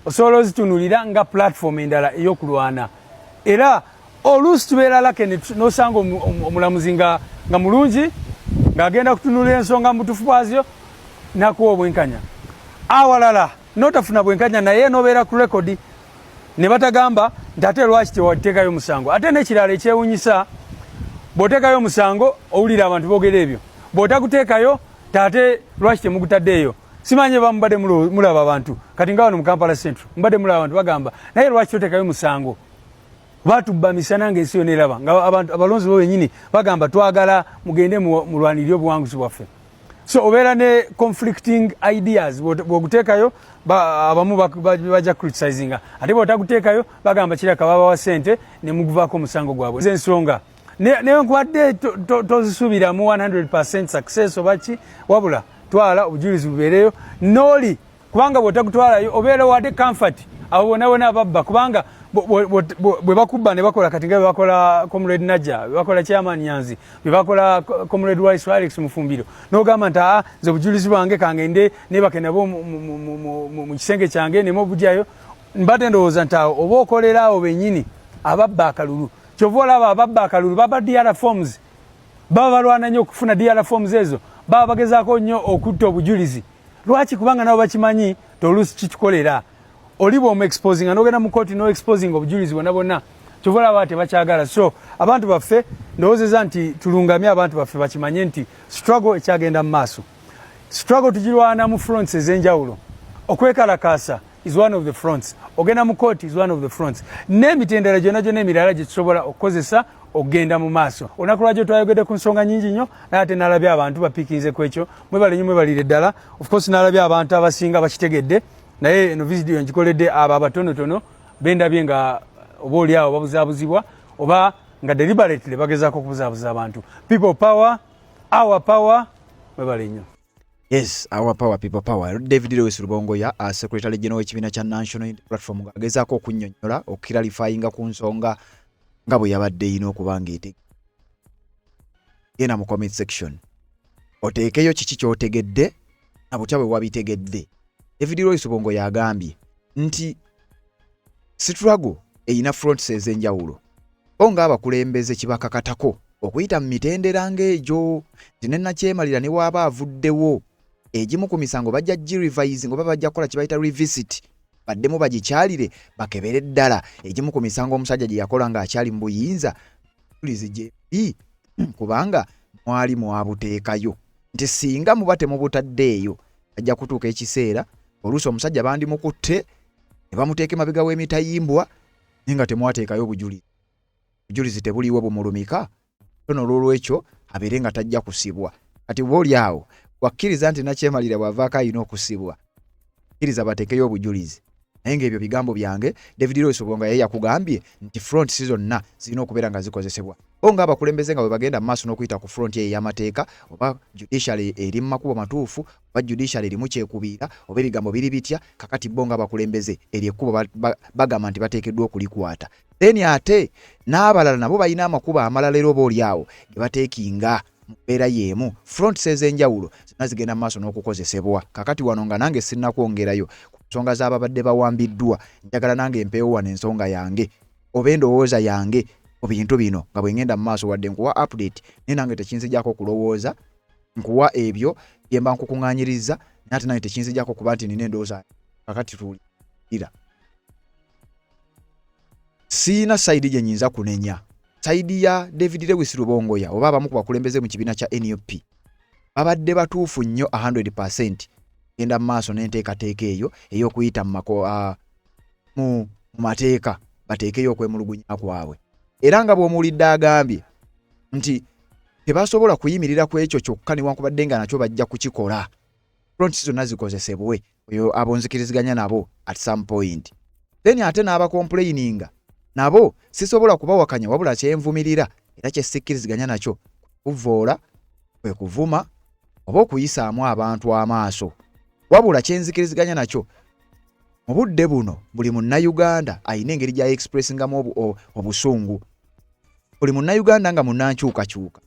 osobola ozitunulira nga platform endala ey'okulwana. Era oluusi tubeera lucky n'osanga omulamuzi nga mulungi, ng'agenda kutunulira ensonga mu butuufu bwazyo nakuwa obwenkanya. Awalala n'otafuna bwenkanya, naye n'obeera ku rekodi ne batagamba nti ate lwaki tewateekayo musango. Ate n'ekirala ekyewunyisa, bw'oteekayo omusango owulira abantu boogera ebyo, bw'otaguteekayo taate lwaki temugutaddeeyo. Simanyi oba mubadde mulaba abantu kati nga wano mu Kampala Central, mubadde mulaba abantu bagamba, naye lwaki toteekayo musango? Batubba misana nga ensi yonna eraba, nga abantu abalonzi bo benyini bagamba twagala mugende mulwanirire obuwanguzi bwaffe. So obeera ne conflicting ideas. Bw'oguteekayo abamu bajja criticizinga, ate bw'otaguteekayo bagamba kiraka babawa sente ne muguvaako omusango gwabwe. Ensonga newankubadde tozisuubiramu 100 success oba ki, wabula twala obujulizi bubeereyo nooli, kubanga bw'otagutwalayo obeera wadde comfort abo bonna bonna ababba. Kubanga bwe bakubba ne bakola kati nga bwe bakola Comrade Najja, bwe bakola Chairman Nyanzi, bwe bakola Comrade Wise Alex Mufumbiro, n'ogamba nti aa, nze obujulizi bwange kangende nebake nabo mu kisenge kyange neme obugyayo. Mbadde ndowooza nti awo oba okolera awo bennyini ababba akalulu. Kyova olaba ababba akalulu baba DR forms, baba balwana nnyo okufuna DR forms ezo, baba bagezaako nnyo okutta obujulizi. Lwaki? Kubanga nabo bakimanyi toluusi kitukolera oli bwomu exposing nogenda mu kooti no exposing obujulizi bwonna bwonna. Kyova olaba tebakyagala. So abantu baffe, ndowoozeza nti tulungamye abantu baffe bakimanye nti struggle ekyagenda mu maaso. Struggle tugirwana mu fronts ez'enjawulo. Okwekalakaasa is one of the fronts, ogenda mu court is one of the fronts, n'emitendera gyonna gyonna emirala gye tusobola okukozesa okugenda mu maaso. Olunaku lwakyo twayogedde ku nsonga nyingi nnyo, naye ate nalabye abantu bapiikinze ku ekyo. Mwebale nnyo, mwebalire ddala. Of course nalabye abantu abasinga bakitegedde, naye eno vidiyo ngikoledde abo abatonotono bendabye nga oba oli awo babuzaabuzibwa oba nga deliberately bagezaako okubuzaabuza abantu. People power, our power. Mwebale nnyo. Yes, our power, people power. David Lewis Rubongoya, Secretary General w'ekibiina kya National Unity Platform, ng'agezaako okunnyonnyola, okuclarifyinga ku nsonga nga bwe yabadde erina okuba ng'ete. Genda mu comment section oteekeyo kiki ky'otegedde na butya bwe wabitegedde. David Lewis Rubongoya agambye nti struggle erina fronts ez'enjawulo, bo ng'abakulembeze kibakakatako okuyita mu mitendera ng'egyo, nti ne nakyemalira ne waaba avuddewo, egimu ku misango bajja girevise oba bajja kukola kye bayita revisit, baddemu bagikyalire bakebere ddala egimu ku misango omusajja gye yakola ng'akyali mu buyinza bulizi gye, kubanga mwali mwabuteekayo nti singa muba temubutaddeeyo ajja kutuuka ekiseera oluusi omusajja bandimukutte ne bamuteeka emabega w'emitayimbwa, naye nga temwateekayo bujulizi, obujulizi tebuliiwo bumulumika. So nolwolwekyo abeere nga tajja kusibwa. Kati bwe oli awo wakkiriza nti nakyemalira bw'avaako alina okusibwa, kkiriza bateekeyo obujulizi. Naye ng'ebyo bigambo byange. David Lewis Obonga ye yakugambye nti front si zonna zirina okubeera nga zikozesebwa. Bo ng'abakulembeze nga bwe bagenda mu maaso n'okuyita ku front eyo ey'amateeka, oba judiciary eri mu makubo matuufu oba judiciary erimu kyekubiira oba ebigambo biri bitya, kakati bo ng'abakulembeze eryo ekkubo bagamba nti bateekeddwa okulikwata. Then ate n'abalala nabo balina amakubo amalala era oba oli awo ge bateekinga mu mbeera y'emu. Fronts ez'enjawulo zonna zigenda mu maaso n'okukozesebwa. Kakati wano nga nange sinnakwongerayo ku nsonga z'ababadde bawambiddwa, njagala nange mpeewo wano ensonga yange oba endowooza yange ku bintu bino nga bwe ngenda mu maaso. Wadde nkuwa update, naye nange tekinzigyako okulowooza. Nkuwa ebyo bye mba nkukuŋŋaanyirizza, naye ate nange tekinzigyako kuba nti nina endowooza. Kakati tuwulira. Siina sayidi gye nyinza kunenya. Sayidi ya David Lewis Rubongoya oba abamu ku bakulembeze mu kibiina kya NUP babadde batuufu nnyo 100% genda mu maaso n'enteekateeka eyo ey'okuyita mu mateeka bateekeyo okwemulugunya kwabwe. Era nga bw'omuwulidde agambye nti tebasobola kuyimirira ku ekyo kyokka, newankubadde nga nakyo bajja kukikola, fronts zonna zikozesebwe. Oyo abo nzikiriziganya nabo at some point. Then ate n'abakomplaininga nabo sisobola kubawakanya, wabula kyenvumirira era kyesikkiriziganya nakyo kuvvoola, kwe kuvuma oba okuyisaamu abantu amaaso. Wabula kyenzikiriziganya nakyo, mu budde buno buli Munnayuganda alina engeri gya expressingamu obusungu. Buli Munnayuganda nga munnankyukakyuka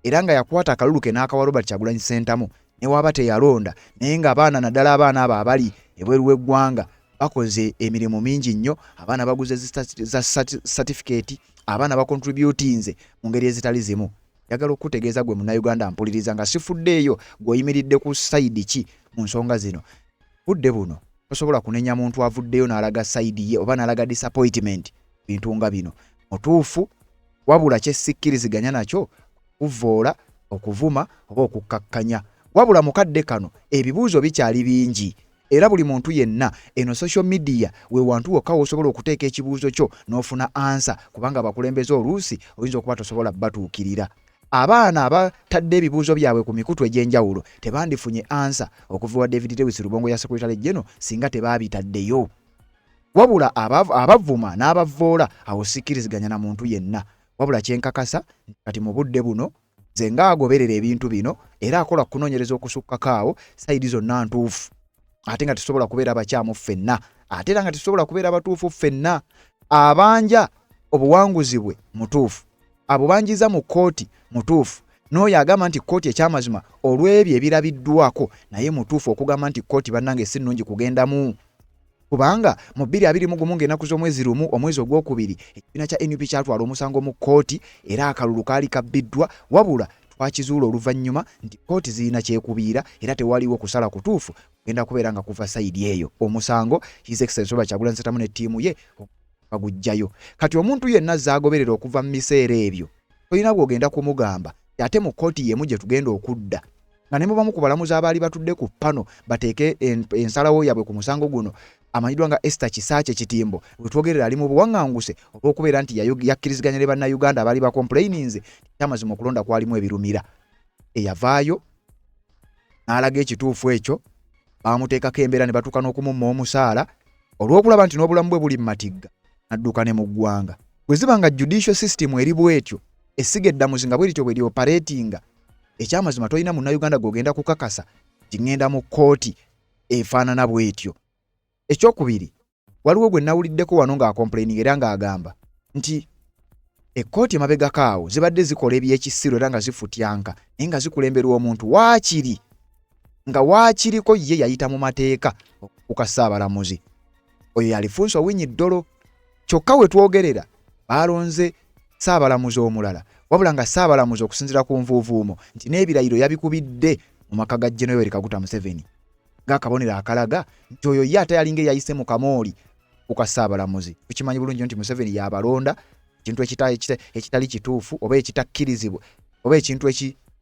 era nga yakwata akalulu ke n'akawa Robert Kyagulanyi Ssentamu, ne waaba teyalonda, naye ng'abaana, naddala abaana abo abali ebweru w'eggwanga, bakoze emirimu mingi nnyo. Abaana baguze za certificate, abaana bacontributinze mu ngeri ezitali zimu. Njagala okukutegeeza gwe Munnayuganda mpuliriza, nga sifuddeeyo gw'oyimiridde ku side ki mu nsonga zino, budde buno tosobola kunenya muntu avuddeyo n'alaga side ye oba n'alaga disappointment. Bintu nga bino mutuufu, wabula kyesikkiriziganya nakyo kuvvoola, okuvuma oba okukkakkanya. Wabula mukadde kano ebibuuzo bikyali bingi, era buli muntu yenna, eno social media we wantu wokka w'osobola okuteeka ekibuuzo kyo n'ofuna answer, kubanga abakulembeze oluusi oyinza okuba tosobola batuukirira. Abaana abatadde ebibuuzo byabwe ku mikutu egy'enjawulo tebandifunye answer okuva wa David Lewis Rubongoya secretary general singa tebaabitaddeyo. Wabula abavuma n'abavvoola, awo sikkiriziganya na muntu yenna. Wabula kyenkakasa kati mu budde buno, nze ng'agoberera ebintu bino era akola kunoonyereza okusukkako awo, side zonna ntuufu, ate nga tetusobola kubeera bakyamu ffenna, ate era nga tetusobola kubeera batuufu ffenna. Abanja obuwanguzi bwe mutuufu, abubanjiza mu kkooti mutuufu, n'oyo agamba nti kkooti ekyamazima olw'ebyo ebirabiddwako naye mutuufu okugamba nti kkooti bannange si nnungi kugendamu, kubanga mu 2021 ng'ennaku z'omwezi 1 omwezi ogwokubiri ekibiina kya NUP kyatwala omusango mu kkooti era akalulu kaali kabbiddwa. Wabula twakizuula oluvannyuma nti kkooti zirina kyekubiira era tewaliwo kusala kutuufu kugenda kubeera nga kuva side eyo. Omusango His Excellency Robert Kyagulanyi Ssentamu ne ttiimu ye baguggyayo. Kati omuntu yenna zaagoberera okuva mu biseera ebyo, tolina bw'ogenda kumugamba ate mu kkooti y'emu gye tugenda okudda nga ne mubamu ku balamuzi abaali batudde ku pano bateeke ensalawo yaabwe ku musango guno, amanyiddwa nga Esther Kisaakye Kitimbo, wetwogerera ali mu buwaŋŋanguse olw'okubeera nti yakkiriziganya ne Bannayuganda abaali bakomplaininze ekyamazima okulonda kwalimu ebirumira. Eyavaayo n'alaga ekituufu ekyo, baamuteekako embeera ne batuuka n'okumumma omusaala olw'okulaba nti n'obulamu bwe buli mu matigga, n'adduka ne mu ggwanga. Bwe ziba nga judicial system eri bw'etyo, essiga eddamuzi nga bwe lityo bwe lyoperatinga, ekyamazima tolina Munnayuganda gw'ogenda kukakasa nti ŋŋenda mu kkooti efaanana bw'etyo. Ekyokubiri, waliwo gwe nawuliddeko wano ng'akomplaininga era ng'agamba nti ekkooti emabegako awo zibadde zikola ebyekisiru era nga zifutyanka, naye nga zikulemberwa omuntu waakiri nga waakiriko ye yayita mu mateeka okufuuka Ssaabalamuzi. Oyo yalifunsa Owiny Dollo. Kyokka we twogerera baalonze Ssaabalamuzi omulala, wabula nga Ssaabalamuzi okusinziira ku nvuuvuumo nti n'ebirayiro yabikubidde mu maka ga Gen Yoweri Kaguta Museveni ng'akabonero akalaga nti oyo ye ate yalinga eyayise mu kamooli kuka Ssaabalamuzi. Tukimanyi bulungi nti Museveni y'abalonda, ekintu ekitali kituufu oba ekitakkirizibwa oba ekintu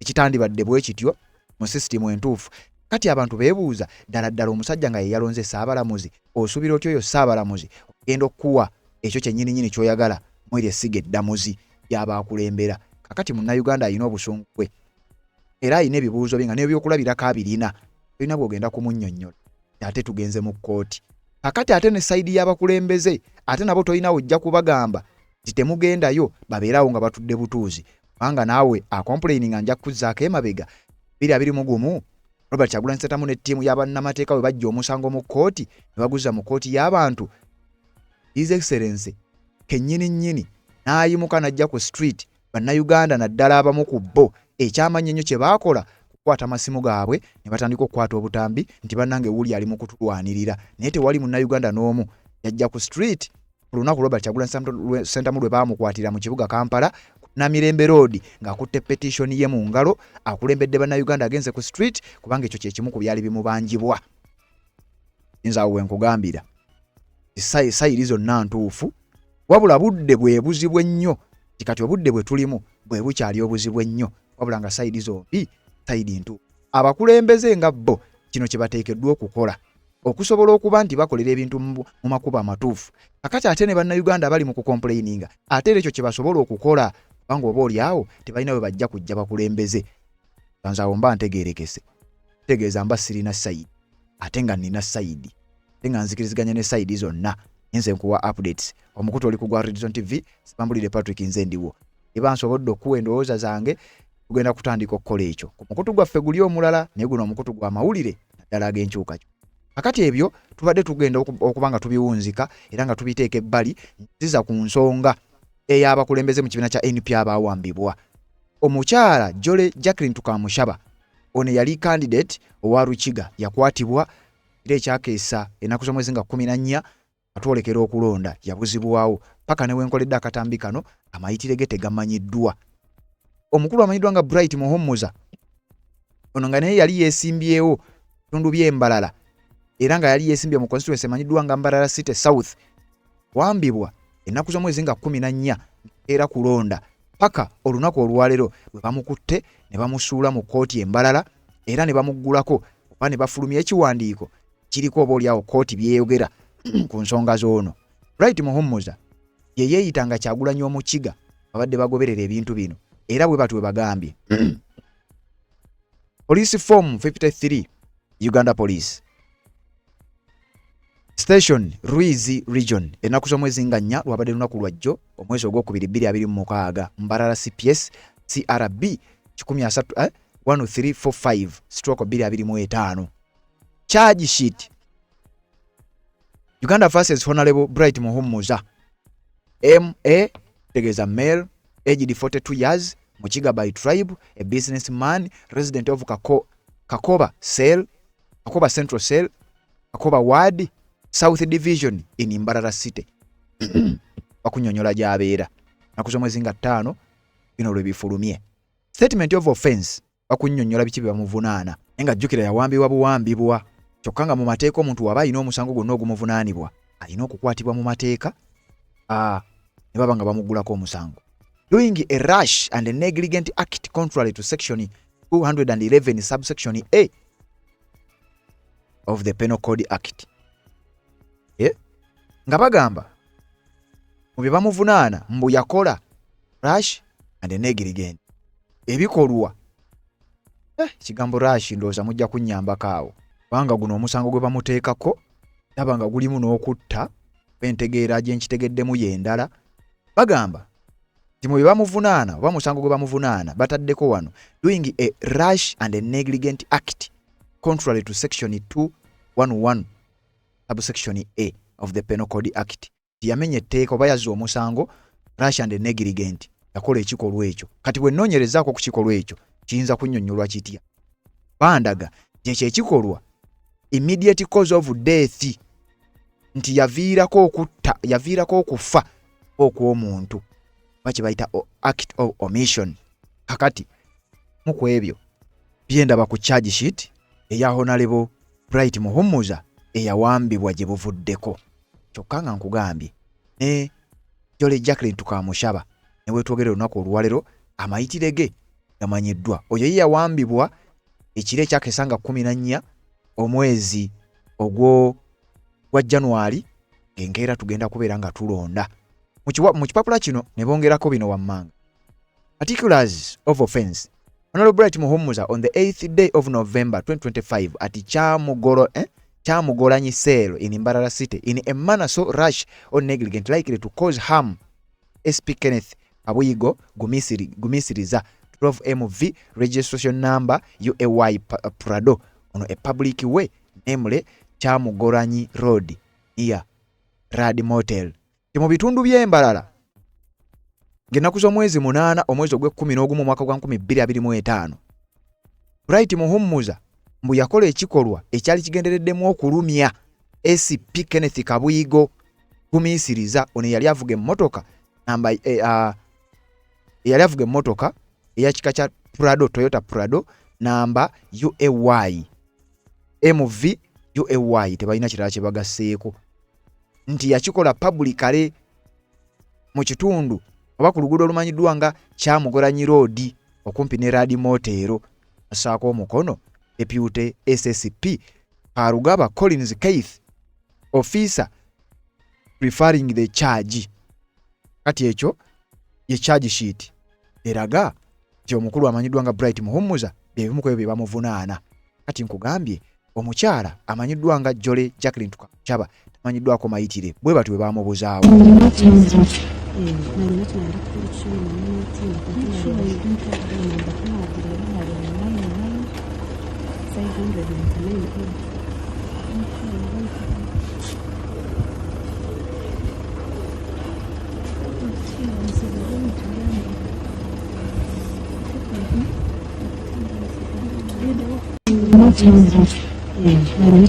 ekitandibadde bwe kityo mu sisitimu entuufu. Kati abantu beebuuza ddala ddala, omusajja nga ye yalonze Ssaabalamuzi, osuubira otya oyo Ssaabalamuzi ogenda okukuwa ekyo kyennyininyini ky'oyagala mweri essiga eddamuzi ly'aba akulembera? Kakati Munnayuganda alina obusungu bwe era alina ebibuuzo bye nga n'ebyokulabirako abirina, tolina bw'ogenda kumunnyonnyola ate tugenze mu kkooti. Kakati ate ne sayidi y'abakulembeze ate nabo tolina wojja kubagamba nti temugendayo, babeerawo nga batudde butuuzi, kubanga naawe acomplaininga nja kukuzzaako emabega 2021 Robert Kyagulanyi Ssentamu ne ttiimu y'abannamateeka bwe bajja omusango mu kkooti ne baguzza mu kkooti y'abantu, His Excellency kennyini nnyini n'ayimuka n'ajja ku street. Bannayuganda naddala abamu ku bo ekyamanyi ennyo kye baakola kukwata masimu gaabwe ne batandika okukwata obutambi nti bannange wuli ali mu kutulwanirira, naye tewali munnayuganda n'omu yajja ku street ku lunaku Robert Kyagulanyi Ssentamu lwe baamukwatira mu kibuga Kampala Namirembe Road ng'akutte petition ye mu ngalo akulembedde bannayuganda agenze ku street, kubanga ekyo kye kimu ku byali bimubanjibwa. Nze awo we nkugambira sayiri zonna ntuufu, wabula budde bwe buzibu ennyo nti kati obudde bwe tulimu bwe bukyali obuzibu ennyo, wabula nga sayidi zombi sayidi ntuufu. Abakulembeze nga bo kino kye bateekeddwa okukola okusobola okuba nti bakolera ebintu mu makubo amatuufu. Kakati ate ne bannayuganda abali mu kucomplaininga ate era ekyo kye basobola okukola, kubanga oba oli awo tebalina we bajja kujja bakulembeze. Nze awo mba ntegeerekese, tegeeza mba sirina sayidi ate nga nina sayidi ate nga nzikiriziganya ne sayidi zonna. Nze nkuwa updates, omukutu oli ku gwa Redson TV, Sibambulire Patrick, nze ndiwo. Eba nsobodde okuwa endowooza zange, tugenda kutandika okukola ekyo ku mukutu gwaffe guli omulala, naye guno omukutu gwa mawulire naddala ag'enkyukakyuka. Kakati ebyo tubadde tugenda okuba nga tubiwunzika era nga tubiteeka ebbali. Nziza ku nsonga ey'abakulembeze mu kibiina kya NP abaawambibwa. Omukyala Jole Jacqueline Tukamushaba, ono yali candidate owa Rukiga, yakwatibwa era ekyakeesa ennaku z'omwezi nga 14 atwolekera okulonda, yabuzibwawo paka ne wenkoledde akatambi kano amayitire ge tegamanyiddwa. Omukulu amanyiddwa nga Bright Muhumuza, ono nga naye yali yeesimbyewo bitundu by'Embalala era nga yali yeesimbye mu constituency emanyiddwa nga Mbarara City South, wambibwa ennaku z'omwezi nga 14 era kulonda, paka olunaku olwaleero bwe bamukutte ne bamusuula mu kkooti Embalala era ne bamuggulako oba ne bafulumya ekiwandiiko kiriko oba oliawo kkooti byeyogera ku nsonga z'ono Bright Muhumuza ye yeeyita nga Kyagulanyi Omukiga. Babadde bagoberera ebintu bino era bwe batu bwe bagambye. Police Form 53, Uganda Police Station, Rwizi Region, ennaku z'omwezi nga 4, lwabadde lunaku lwajjo, omwezi ogwokubiri 2026, Mbarara CPS CRB 13 1345/2025. Charge sheet: Uganda versus Honorable Bright Muhumuza, ma tegeeza male, aged 42 years, Mukiga by tribe, a businessman, resident of Kakoba Cell, Kakoba Central Cell, Kakoba Ward, South Division in Mbarara City. Bakunyonyola gy'abeera. Naku z'omwezi nga 5 bino lwe bifulumye. Statement of offense, bakunnyonnyola biki bye bamuvunaana, naye nga jjukira yawambibwa buwambibwa, kyokka nga mu mateeka omuntu waba alina omusango gwonna ogumuvunaanibwa alina okukwatibwa mu mateeka ne baba nga bamuggulako omusango. Doing a rash and a negligent act contrary to section 211 subsection A of the Penal Code Act. Eh? Nga bagamba mu bye bamuvunaana mbu yakola rash and negligent ebikolwa. Ekigambo rash ndowooza mujja kunnyambako awo, kubanga guno omusango gwe bamuteekako ndaba nga gulimu n'okutta. Entegeera gye nkitegeddemu y'endala. Bagamba nti mu bye bamuvunaana oba musango gwe bamuvunaana bataddeko wano doing a rash and a negligent act contrary to section 211 subsection A of the Penal Code Act. Yamenya etteeka oba yazza omusango rash and negligent, yakola ekikolwa ekyo. Kati bwe nnoonyerezaako ku kikolwa ekyo kiyinza kunnyonnyolwa kitya, bandaga nti ekyo ekikolwa immediate cause of death, nti yaviirako okutta, yaviirako okufa okw'omuntu, oba kye bayita act of omission. Kakati mu ku ebyo byendaba ku charge sheet eya Honorable Bright Muhumuza eyawambibwa gye buvuddeko, kyokka nga nkugambye ne Jole Jacqueline Tukamushaba ne weetwogera olunaku olwaleero amayitire ge gamanyiddwa. Oyo ye yawambibwa ekiro ekyakesa nga 14 omwezi ogwo gwa January, ng'enkeera tugenda kubeera nga tulonda. Mu kipapula kino ne bongerako bino wammanga: Particulars of offense: Honorable Bright Muhumuza, on the 8th day of November 2025 at Chamugoro, eh? Kyamugolanyi cell in Mbarara City in a manner so rash or negligent likely to cause harm. SP Kenneth Kabuyigo Gumisiriza 12 MV registration number UAY Prado on a public way namely Kyamugolanyi Road near Rad Motel. Mu bitundu by'e Mbarara ng'ennaku z'omwezi 8 omwezi ogw'ekkumi n'ogumu omwaka gwa 2025 Bright Muhummuza mbu yakola ekikolwa ekyali kigendereddemu okulumya SP Kenneth Kabuyigo Gumiisiriza ono eyali avuga emmotoka namba eyali avuga emmotoka eya kika kya Prado, Toyota Prado namba UAY MV UAY, tebalina kirala kye bagasseeko, nti yakikola publicly mu kitundu oba ku luguudo olumanyiddwa nga Kyamugolanyi Road okumpi ne Rad Motel. Assaako omukono Deputy SSP Karugaba Collins Keith, officer preferring the charge. Kati ekyo ye charge sheet eraga nti omukulu amanyiddwa nga Bright Muhummuza bye bimu ku ebyo bye bamuvunaana. Kati nkugambye omukyala amanyiddwa nga Jolly Jacqueline Tukamushaba tamanyiddwako mayitire, bwe batyo bwe bamubuzaawo.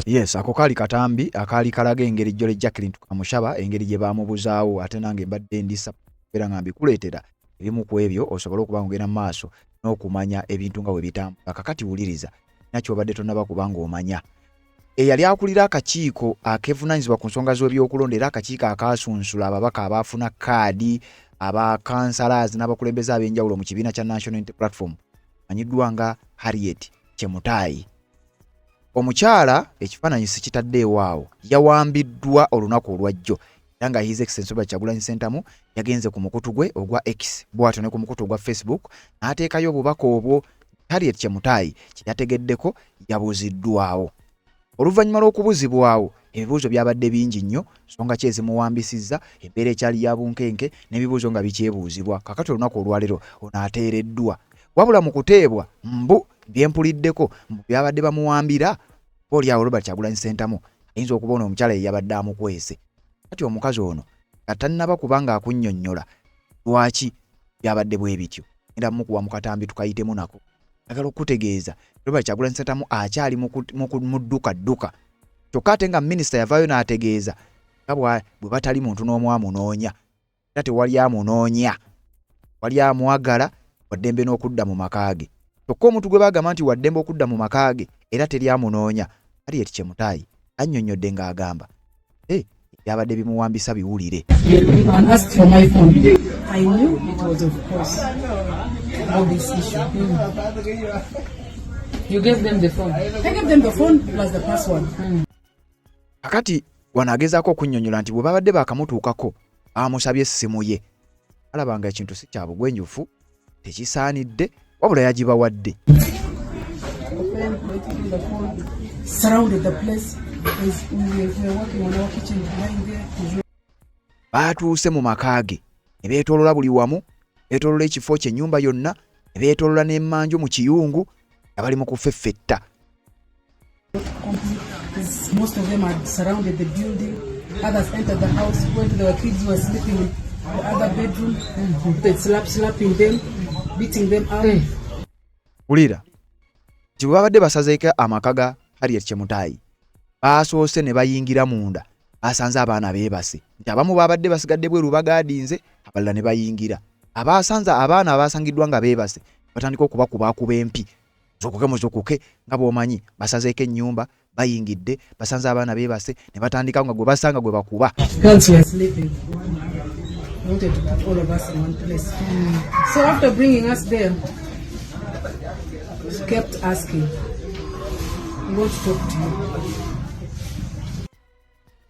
Yes, ako kaali katambi akaali kalaga engeri Jolly Jacqueline Tukamushaba engeri gye bamubuzaawo. Ate nange mbadde ndisa era nga mbikuleetera ebimu ku ebyo osobole okuba ng'ogenda mu maaso n'okumanya ebintu nga bwe bitambula. Kakati wuliriza nakyobadde tonnaba kuba ng'omanya. Eyali akulira akakiiko akevunaanyizibwa ku nsonga z'ebyokulonda era akakiiko akaasunsula ababaka abaafuna kaadi aba councillors n'abakulembeze ab'enjawulo mu kibiina kya National Unity Platform amanyiddwa nga Harriet Chemutaayi. Omukyala ekifaananyi sikitaddeewo awo, yawambiddwa olunaku olwajjo era nga His Excellency Robert Kyagulanyi Ssentamu yagenze ku mukutu gwe ogwa X bw'atyo ne ku mukutu ogwa Facebook n'ateekayo obubaka obwo. Harriet Chemutaayi kye yategeddeko yabuziddwawo. Oluvannyuma lw'okubuzibwawo ebibuuzo byabadde bingi nnyo, nsonga ki ezimuwambisizza, embeera ekyali ya bunkenke n'ebibuuzo nga bikyebuuzibwa. Kakati olunaku olwaleero ono ateereddwa, wabula mu kuteebwa mbu byempuliddeko mbu byabadde bamuwambira oli awo Robert Kyagulanyi Ssentamu ayinza okuba ono omukyala ye yabadde amukwese. Kati omukazi ono nga tannaba kuba ng'akunnyonnyola lwaki byabadde bwe bityo, ngenda mukuwa mu katambi tukayitemu nako. Njagala okukutegeeza Robert Kyagulanyi Ssentamu akyali mu dduka dduka, kyokka ate nga minisita yavaayo n'ategeeza nga bwe batali muntu n'omu amunoonya, era tewali amunoonya, wali amwagala waddembe n'okudda mu maka ge. Kyokka omuntu gwe bagamba nti waddembe okudda mu maka ge era teri amunoonya, Harriet Chemutaayi annyonnyodde ng'agamba byabadde bimuwambisa biwulire. Kakati wano agezaako okunnyonnyola nti bwe babadde baakamutuukako bamusabye essimu ye, alaba nga ekintu si kya bugwenjufu, tekisaanidde, wabula yagibawadde. Baatuuse mu maka ge ne beetoolola buli wamu, beetoolola ekifo kye ennyumba yonna, ne beetoolola n'emmanju mu kiyungu nga bali mu kufeffetta. Most of them had surrounded the building. Others entered the house, went to the kids who were sleeping in the other bedroom. They slapping them, beating them up. Wulira nti bwe babadde basazeeko amaka ga Harriet Chemutaayi, baasoose ne bayingira munda, basanze abaana beebase, nti abamu babadde basigadde bweru bagaadinze, abalala ne bayingira. Abasanze abaana abasangiddwa nga beebase batandika okubakubaakuba empi, muzukuke muzukuke, nga bw'omanyi basazeeko ennyumba, bayingidde, basanze abaana beebase ne batandika nga gwe basanga gwe bakuba. Girls were sleeping. Wanted to put all of us in one place. So after bringing us there, she kept asking, we want to talk to you.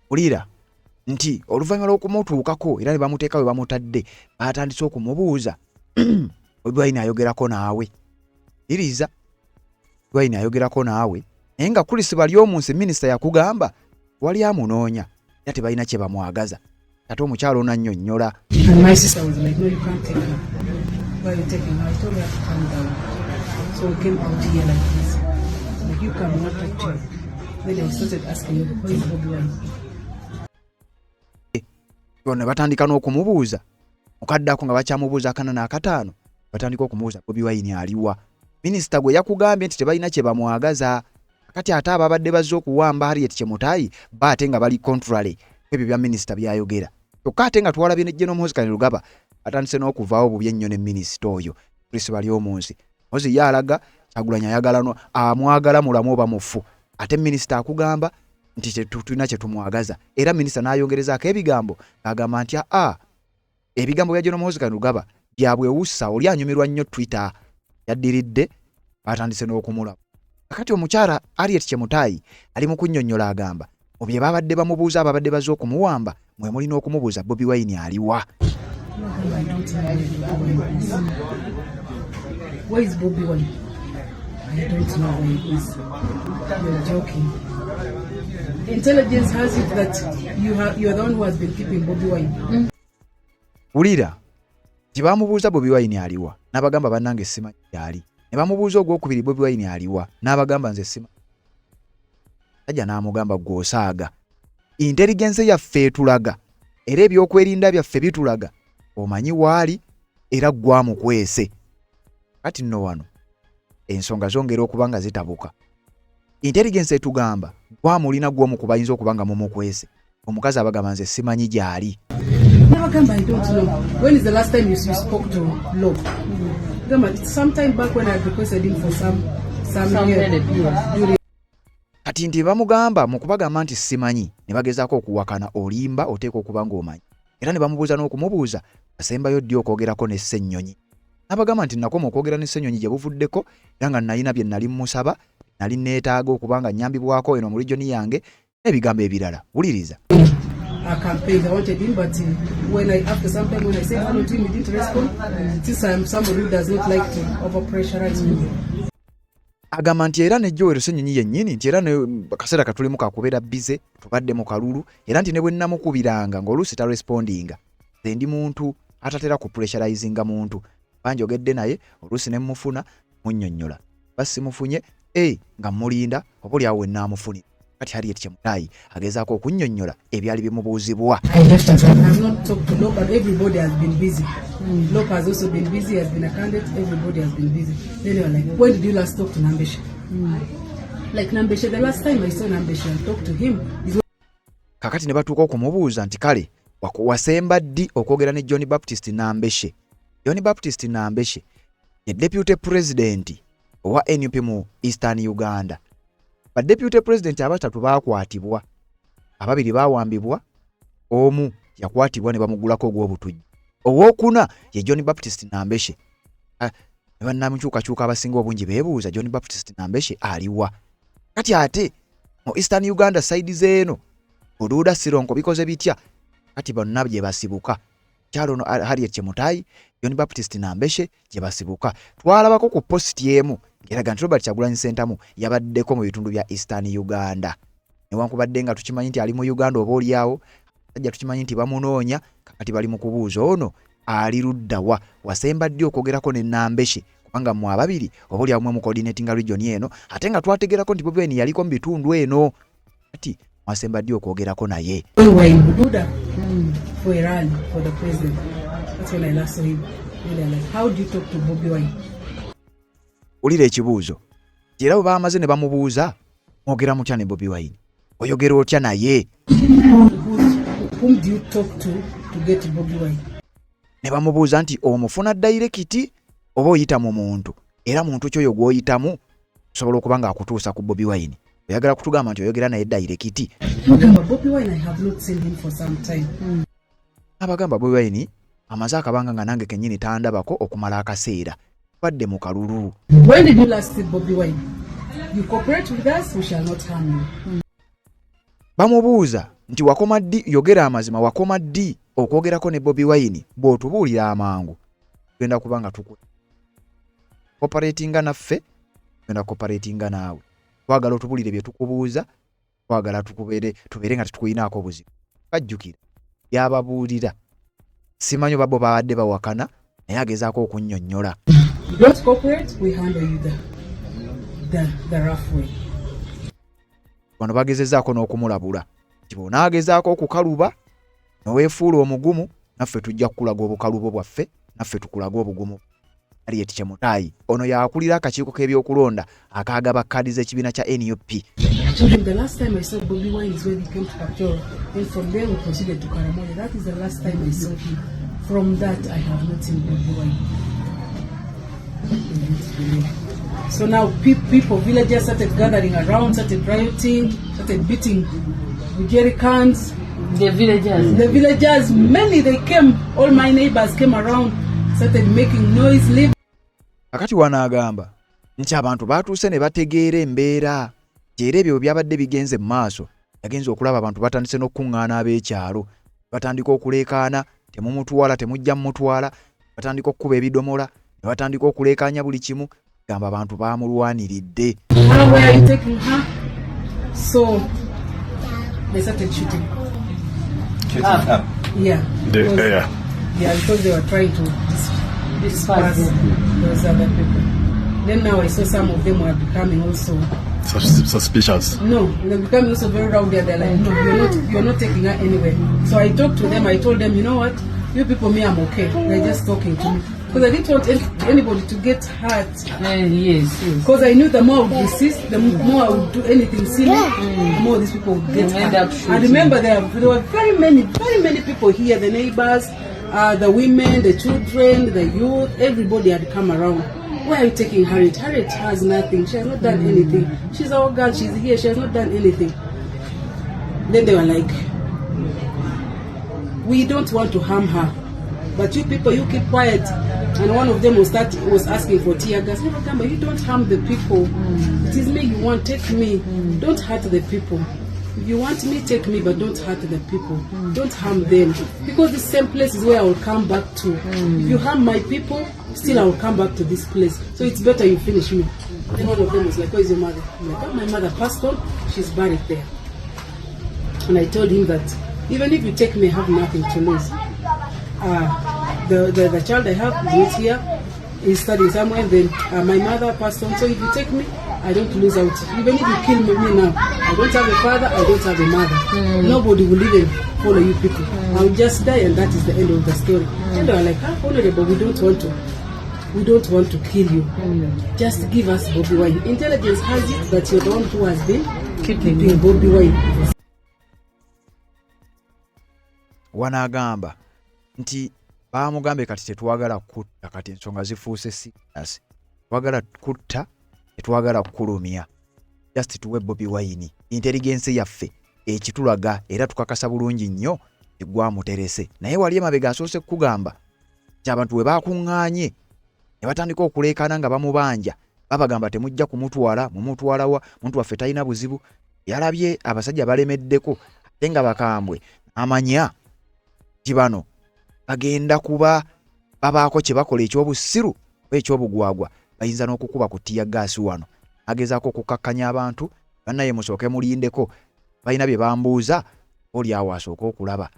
Wulira nti oluvannyuma lw'okumutuukako era ne bamuteeka we bamutadde, baatandise okumubuuza, Bobi Wine ayogerako naawe? Iriza Bobi Wine ayogerako naawe? Naye nga Chris Baryomunsi minisita yakugamba wali amunoonya era tebalina kye bamwagaza. Ate omukyalo ono annyonnyola. And my sister was like, no, you can't take her. Why are you taking her? I told her to calm down. So we came out here like this. Like, you come, we want to talk to you. Then they started asking me, who is Bobi Wine? Bano ne batandika n'okumubuuza mukaddako nga bakyamubuuza akana n'akataano batandika okumubuuza Bobi Wine aliwa. Minisita gwe yakugambye nti tebalina kye bamwagaza. Kati ate ababadde bazze okuwamba Harriet Chemutai ba ate nga bali contrary ebyo bya minisita byayogera. Kyokka ate nga twalabye ne General Muhoozi Kainerugaba atandise n'okuvaawo bubi ennyo ne minisita oyo Chris Baryomunsi. Muhoozi ye alaga Kyagulanyi ayagala no amwagala mulamu oba mufu, ate minisita akugamba nti tetulina kye tumwagaza. Era minisita n'ayongerezaako ebigambo ng'agamba nti aa ebigambo bya General Muhoozi Kainerugaba bya bwewussa, oli anyumirwa nnyo Twitter. Yaddiridde batandise n'okumulaba. Kakati omukyala Harriet Chemutai ali mu kunnyonnyola agamba mu bye babadde bamubuuza ababadde bazze okumuwamba mwe mulina okumubuuza Bobi Wine aliwa. Where is Bobi Wine? I don't know where he is. You're joking. Intelligence has it that you are the one who has been keeping Bobi Wine. Wulira nti bamubuuza Bobi Wine aliwa n'abagamba bannange simanyi gy'ali. Ne bamubuuza ogwokubiri Bobi Wine aliwa n'abagamba nze simanyi. Sajja n'amugamba gw'osaaga. Intelligence yaffe etulaga era ebyokwerinda byaffe bitulaga omanyi waali era gwamukwese. Kati nno wano ensonga zongera okuba nga zitabuka. Intelligence etugamba gwamulina gw'omu ku bayinza okuba nga mumukwese. Omukazi abagamba nze simanyi gy'ali. Nabagamba I don't know. When is the last time you spoke to Law? Gamba, some time back when I requested him for some help during Kati nti bamugamba mu kubagamba nti simanyi ne bagezaako okuwakana olimba oteeka okuba ng'omanyi. Era ne bamubuuza n'okumubuuza asembayo ddi okwogerako ne Ssennyonyi. N'abagamba nti nakoma okwogera ne Ssennyonyi gye buvuddeko era nga nalina bye nali mmusaba, nali neetaaga okuba nga nnyambibwako eno mu region yange n'ebigambo ebirala. Wuliriza. A campaign. I wanted him, but when I, after some time when I said hello to him, he didn't respond. Since I'm somebody who does not like to overpressurize people. Agamba nti era ne Joel Ssennyonyi yennyini nti era ne kaseera katulimu kakubeera busy, tubadde mu kalulu, era nti ne bwe nnamukubiranga ng'oluusi tarespondinga. Nze ndi muntu atatera ku pressurizinga muntu. Banjogedde naye oluusi ne mmufuna munnyonnyola. Basimufunye nga mmulinda oba oli awo we nnaamufunira. Kati Harriet Chemutai agezaako okunnyonnyola ebyali bimubuuzibwa. I have not talked to Lop, but everybody has been busy. Lop has also been busy, has been a candidate, everybody has been busy. Then they were like, when did you last talk to Nambeshe? Like Nambeshe, the last time I saw Nambeshe and talked to him is Kakati ne batuuka okumubuuza nti kale wasemba ddi okwogera ne John Baptist Nambeshe. John Baptist Nambeshe ye deputy president owa NUP mu Eastern Uganda. Ba deputy president abatatu baakwatibwa, ababiri baawambibwa, omu yakwatibwa ne bamugulako ogw'obutujju. Owookuna ye John Baptist Nambeshe. Ne bannamukyukakyuka abasinga obungi beebuuza John Baptist Nambeshe aliwa. Kati ate mu Eastern Uganda side z'eno Bududa Sironko bikoze bitya? Kati bonna gye basibuka. Kyalo ono Harriet Chemutai, John Baptist Nambeshe gye basibuka. Twalabako ku post emu ng'eraga nti Robert Kyagulanyi Ssentamu yabaddeko mu bitundu bya Eastern Uganda. Newankubadde nga tukimanyi nti ali mu Uganda oba oli awo, abasajja tukimanyi nti bamunoonya, kakati bali mu kubuuza ono ali ludda wa, wasemba ddi okwogerako ne Nambeshe, kubanga mmwe ababiri oba oli awo mwe mu coordinatinga region eno, ate nga twategeerako nti Bobi Wine yaliko mu bitundu eno. Kati mwasemba ddi okwogerako naye? We were in Bududa for a rally for the president. That's when I last saw him. Then they're like, how do you talk to Bobi Wine? Wulira ekibuuzo. Era bwe baamaze ne bamubuuza, mwogera mutya ne Bobi Wine? Oyogera otya naye? Whom do you talk to to get Bobi Wine? Ne bamubuuza nti omufuna direct oba oyita mu muntu? Era muntu ki oyo gw'oyitamu osobola okuba ng'akutuusa ku Bobi Wine? Oyagala kutugamba nti oyogera naye direct? Mugamba Bobi Wine, I have not seen him for some time. Abagamba Bobi Wine amaze akabanga nga nange kennyini tandabako okumala akaseera. Badde mu kalulu. When did you last see Bobi Wine? You cooperate with us, we shall not harm you. Bamubuuza nti wakoma ddi, yogera amazima, wakoma ddi okwogerako ne Bobi Wine? Bw'otubuulira amangu tugenda kuba nga tuku cooperatinga naffe, tugenda cooperatinga naawe. Twagala otubulire bye tukubuuza, twagala tukubeere tubeere nga tetukuyinaako obuzibu. Bajjukira byababuulira, simanyi oba bo babadde bawakana, naye agezaako okunnyonnyola. Don't cooperate, we handle you the rough way. Bano bagezezaako n'okumulabula nti bw'onaagezaako okukaluba neweefuula omugumu, naffe tujja kukulaga obukalubo bwaffe, naffe tukulaga obugumu. Harriet Chemutai ono yakulira akakiiko k'ebyokulonda akaagaba kkaadi z'ekibiina kya NUP. I told him the last time I saw Bobi Wine is when he came to Kapchorwa. Then from there we proceeded to Karamoja. That is the last time I saw him. From that I have not seen Bobi Wine. So now people, villagers started gathering around, started rioting, started beating jerry cans. The villagers. The villagers, many, they came, all my neighbors came around, started making noise, leave. Kakati wano agamba nti abantu baatuuse ne bategeera embeera nti era ebyo byabadde bigenze mu maaso. Yagenze okulaba abantu batandise n'okukuŋŋaana, ab'ekyalo batandika okuleekaana, temumutwala, temujja mumutwala, batandika okukuba ebidomola ne batandika okuleekaanya buli kimu, gamba abantu baamulwaniridde. How were you taking her? So they started shooting. Up. Yeah. The air. Yeah, because they were trying to disperse those other people. Then now I saw some of them were becoming also Suspicious. No, they're becoming also very rowdy. They're like, no, you're not taking her anywhere. So I talked to them. I told them, you know what, you people, me, I'm okay. They're just talking to me because I didn't want anybody to get hurt. Yes. Because I knew the more I would resist, the more I would do anything silly, the more these people would get You end hurt. up I shooting. remember there were very many, very many people here, the neighbors, the women, the children, the youth, everybody had come around. Why are you taking Harriet? Harriet has nothing. She has not done anything. She's our girl. She's here. She has not done anything. Then they were like, we don't want to harm her. But you people, you keep quiet. And one of them was asking for tear gas. But you don't harm the people. It is me you want, take me. Don't hurt the people. If you want me, take me, but don't hurt the people. Don't harm them. Because the same place is where I will come back to. If you harm my people, still I will come back to this place. So it's better you finish me. Then one of them was like, where is your mother? I'm like, oh, my mother passed on. She's buried there. And I told him that even if you take me, I have nothing to lose. The child I have is not here. He's studying somewhere. Then my mother passed on. So if you take me, I don't lose out. Even if you kill me now, I don't have a father, I don't have a mother. Nobody will even follow you people. I'll just die and that is the end of the story. And they were like, ah, honorable, we don't want to. We don't want to kill you. Just give us Bobi Wine. Intelligence has it that you're the one who has been keeping Bobi Wine. Wanaagamba nti baamugambye kati tetwagala kutta, kati ensonga zifuuse serious, twagala kutta, tetwagala kukulumya, just tuwe Bobi Wine. Intelligence yaffe ekitulaga era tukakasa bulungi nnyo tegwamuterese, naye wali emabega asoose kukugamba nti abantu bwe bakuŋŋaanye ne batandika okuleekaana nga bamubanja, babagamba temujja kumutwala, mumutwalawa, muntu waffe talina buzibu. Yalabye abasajja balemeddeko ate nga bakambwe, amanya nti bano bagenda kuba babaako kye bakola ekyobusiru oba ekyobugwagwa, bayinza n'okukuba ku tear gas. Wano agezaako okukakkanya abantu, bannaye musooke mulindeko, balina bye bambuuza, oli awo asooke okulaba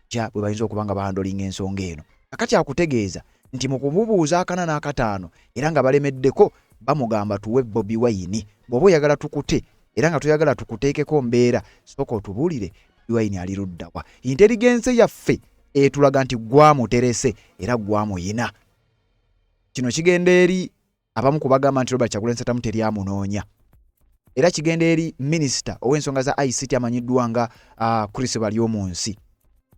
kya bwe bayinza okuba nga bahandlinga ensonga eno. Kakati akutegeeza nti mu kumubuuza akana n'akataano era nga balemeddeko, bamugamba tuwe Bobi Wine, bw'oba oyagala tukute era nga toyagala tukuteekeko mbeera, sooka otubuulire Bobi Wine ali luddawa. Intelligence yaffe etulaga nti gwamuterese era gwamuyina. Kino kigenda eri abamu kubagamba nti Robert Kyagulanyi Ssentamu teryamunoonya, era kigenda eri minisita ow'ensonga za ICT amanyiddwa nga Chris Baryomunsi,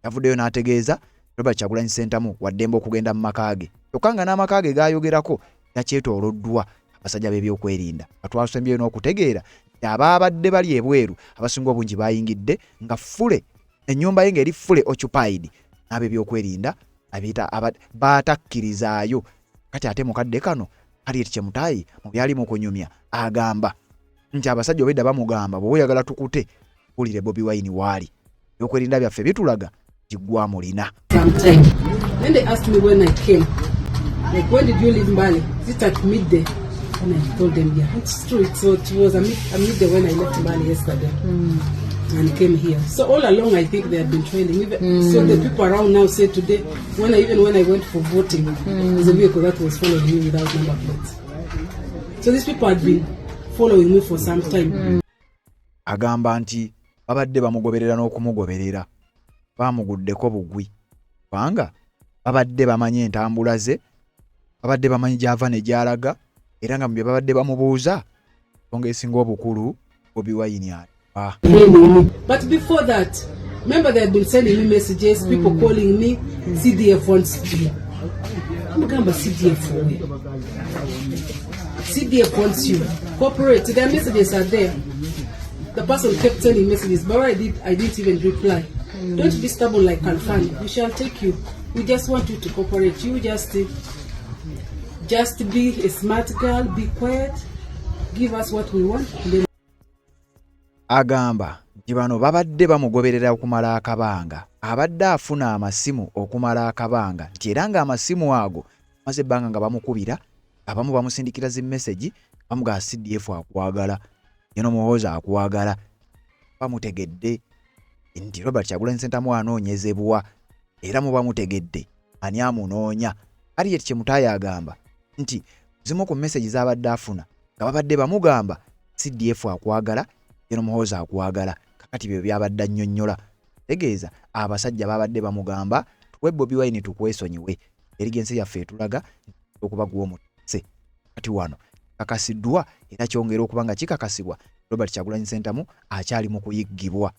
yavuddeyo n'ategeeza Robert Kyagulanyi Ssentamu waddembe okugenda mu maka ge, kyokka nga n'amaka ge gayogerako gakyetooloddwa abasajja b'ebyokwerinda. Atwasembyeyo n'okutegeera nti abaabadde bali ebweru abasinga obungi bayingidde nga fully ennyumba ye ng'eri fully occupied n'ab'ebyokwerinda abiyita batakkirizaayo. Kati ate mukadde kano Harriet Chemutayi mu byali mu kunyumya agamba nti abasajja obedda bamugamba bw'oba oyagala tukute wulire Bobi Wine waali, ebyokwerinda byaffe bitulaga nti gwamulina. Sometime. Then they asked me when I came. Like, when did you leave Mbale? Is it at midday? And I told them, yeah, it's true. So it was amid when I left Mbale yesterday and came here. So all along, I think they had been trailing. Even, So the people around now say today, when I, even when I went for voting, there's a vehicle that was following me without number plates. So these people had been following me for some time. Agamba nti babadde bamugoberera n'okumugoberera, bamuguddeko bugwi kubanga babadde bamanyi entambula ze, babadde bamanyi gy'ava ne gy'alaga, era nga mu bye babadde bamubuuza ensonga esinga obukulu, Bobi Wine aliwa? But before that, remember they had been sending me messages, people calling me, CDF wants you. Mugamba CDF where? CDF wants you. Cooperate. Their messages are there. The person kept sending messages, but what I did, I didn't even reply. Don't be stubborn like Khalfan. We shall take you. We just want you to cooperate. You just be a smart girl, be quiet, give us what we want, and then Agamba nti bano babadde bamugoberera okumala akabanga, abadde afuna amasimu okumala akabanga, nti era ng'amasimu ago maze ebbanga nga bamukubira, abamu bamusindikira zi message bamugamba CDF akwagala, General Muhoozi akwagala. Bamutegedde nti Robert Kyagulanyi Ssentamu anoonyezebwa, era muba mutegedde ani amunoonya. Harriet Chemutayi agamba nti zimu ku message z'abadde afuna nga babadde bamugamba CDF akwagala, General Muhoozi akwagala. Kakati byo byabadde annyonnyola, tegeeza abasajja babadde bamugamba tuwe Bobi Wine tukwesonyiwe. Eri ensi yaffe etulaga okuba gw'omutse kati wano kakasiddwa era kyongera okuba nga kikakasibwa, Robert Kyagulanyi Ssentamu akyali mu kuyiggibwa,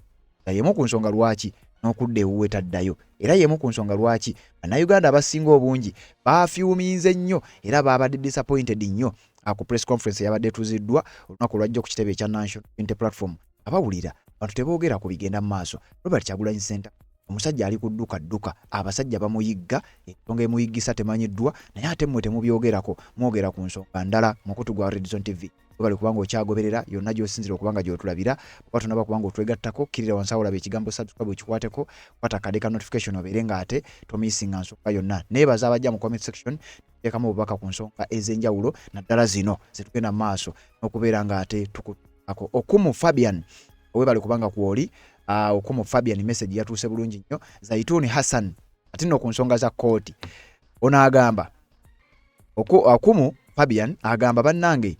nga y'emu ku nsonga lwaki n'okudda ewuwe taddayo, era y'emu ku nsonga lwaki Bannayuganda abasinga obungi baafyuminze nnyo era baabadde disappointed nnyo ku press conference eyabadde etuziddwa olunaku olwajja ku kitebe ekya National Unity Platform. Abawulira abantu teboogera ku bigenda mu maaso. Robert Kyagulanyi Ssentamu omusajja ali kudduka dduka, abasajja bamuyigga, ensonga emuyiggisa temanyiddwa, naye ate mmwe temubyogerako, mwogera ku nsonga ndala. Mukutu gwa Redson TV, webale kubanga okyagoberera yonna gy'osinzira okubanga gy'otulabira. Oba tonaba kubanga otwegattako, kkirira wansi awo olaba ekigambo subscribe, okikwateko, kwata akade ka notification obeere ng'ate tomisinga nsonga yonna. Neebaza abajja mu comment section teekamu obubaka ku nsonga ez'enjawulo, naddala zino zetugenda mu maaso n'okubeera ng'ate tukuako. Okumu Fabian, webale kubanga kwoli. Okumu Fabian, message yatuuse bulungi nnyo. Zaituni Hassan, ate nno ku nsonga za kkooti ono agamba, Okumu Fabian agamba, bannange,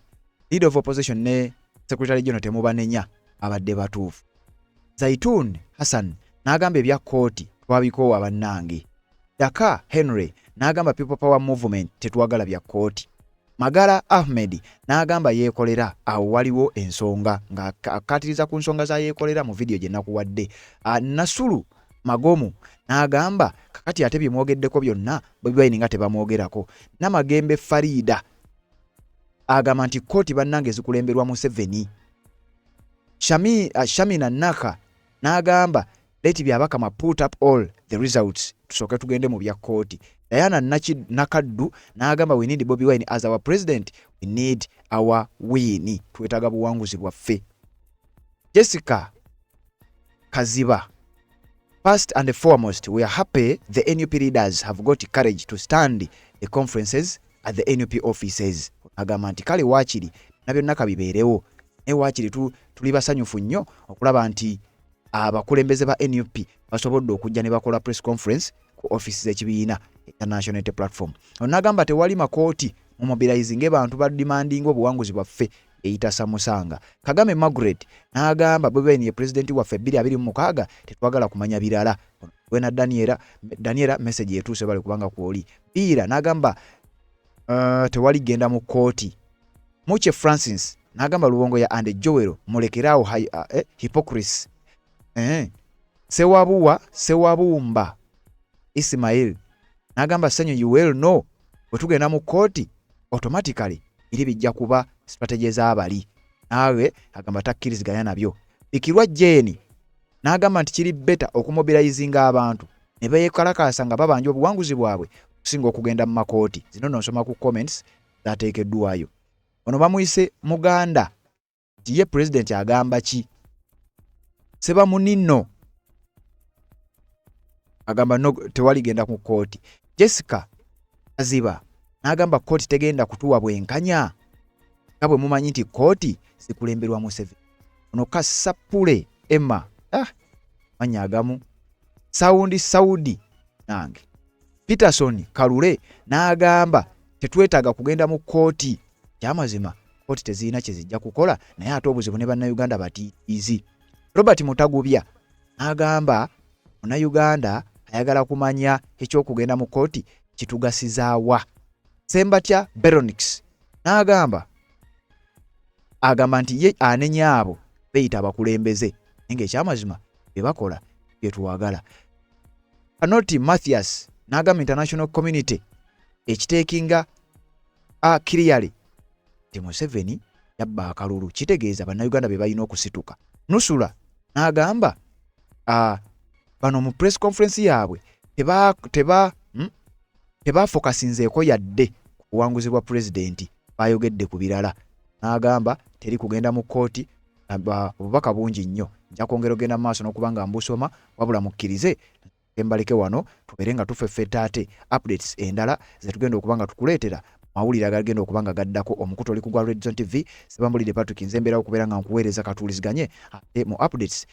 leader of opposition ne secretary general temubanenya, abadde batuufu. Zaitun Hassan n'agamba ebya kkooti twabikoowa bannange. Daka Henry n'agamba People Power Movement tetwagala bya kkooti. Magala Ahmed n'agamba yeekolera, awo waliwo ensonga, ng'akkaatiriza ku nsonga za yeekolera mu vidiyo gye nakuwadde. Nasulu Magomu n'agamba kakati ate bye mwogeddeko byonna Bobi Wine nga tebamwogerako. Namagembe Farida agamba nti kkooti bannange zikulemberwa Museveni. Shamina Naka n'agamba let Byabakama put up all the results, tusooke tugende mu bya kkooti. Diana Nakaddu n'agamba we need Bobi Wine as our president, we need our win, twetaaga buwanguzi bwaffe. Jessica Kaziba, first and foremost, we are happy the NUP leaders have got courage to stand the conferences at the NUP offices. Agamba nti kale waakiri na byonna kabibeerewo, naye waakiri tuli basanyufu nnyo okulaba nti abakulembeze ba NUP basobodde okujja ne bakola press conference ku office z'ekibiina ekya National Unity Platform. Onagamba tewali makooti, mumobilizinge bantu bademandinga obuwanguzi bwaffe. Eyita Samusanga Kagame Margaret n'agamba Bobi Wine ye pulezidenti waffe 2026, tetwagala kumanya birala. Wena Daniela, Daniela, message yetuuse, bale kubanga kwoli. Biira n'agamba tewali genda mu kkooti. Muche Francis n'agamba Lubongoya and Joel mulekeraawo hypocrisy. Sewabuwa Sewabumba Ismail n'agamba Ssenyo, you well know bwe tugenda mu kkooti automatically eri bijja kuba strategy z'abali naawe. Agamba takkiriziganya nabyo. Bikirwa Jane n'agamba nti kiri better okumobilizinga abantu ne beekalakaasa nga babanja obuwanguzi bwabwe okusinga okugenda mu makooti. Zino nno nsoma ku comments zateekeddwayo. Ono bamuyise Muganda nti ye pulezidenti agamba ki? Sebamunino agamba no, tewali genda ku kkooti. Jessica Aziba n'agamba kkooti tegenda kutuwa bwenkanya. Nga bwe mumanyi nti kkooti zikulemberwa Museveni. Ono Kasapule Emma, ah, mannya agamu Saundi Saudi nange Peterson Kalule n'agamba tetwetaaga kugenda mu kkooti. Kyamazima kkooti tezirina kye zijja kukola, naye ate obuzibu ne Bannayuganda batiizi. Robert Mutagubya n'agamba Munnayuganda ayagala kumanya eky'okugenda mu kkooti kitugasizaawa. Sembatya Beronix n'agamba agamba nti ye anenya abo beyita abakulembeze naye ng'ekyamazima bye bakola bye twagala. Anoti Mathias n'agamba international community ekiteekinga a clearly nti Museveni yabba akalulu kitegeeza bannayuganda be balina okusituka. Nusula n'agamba bano mu press conference yaabwe teba teba tebafokasinzeeko yadde ku buwanguzi bwa pulezidenti, bayogedde ku birala. N'agamba teri kugenda mu kkooti. Obubaka bungi nnyo, nja kwongera ogenda mu maaso n'okuba nga mbusoma, wabula mukkirize embaleke wano tubeere nga tufeffetta ate updates endala zetugenda okuba nga tukuleetera mawulire agagenda okuba nga gaddako. Omukutu oli ku gwa Red Zone TV, Sebambulidde Patrick, nze mbeerawo okubeera nga nkuweereza. Katuwuliziganye ate mu updates.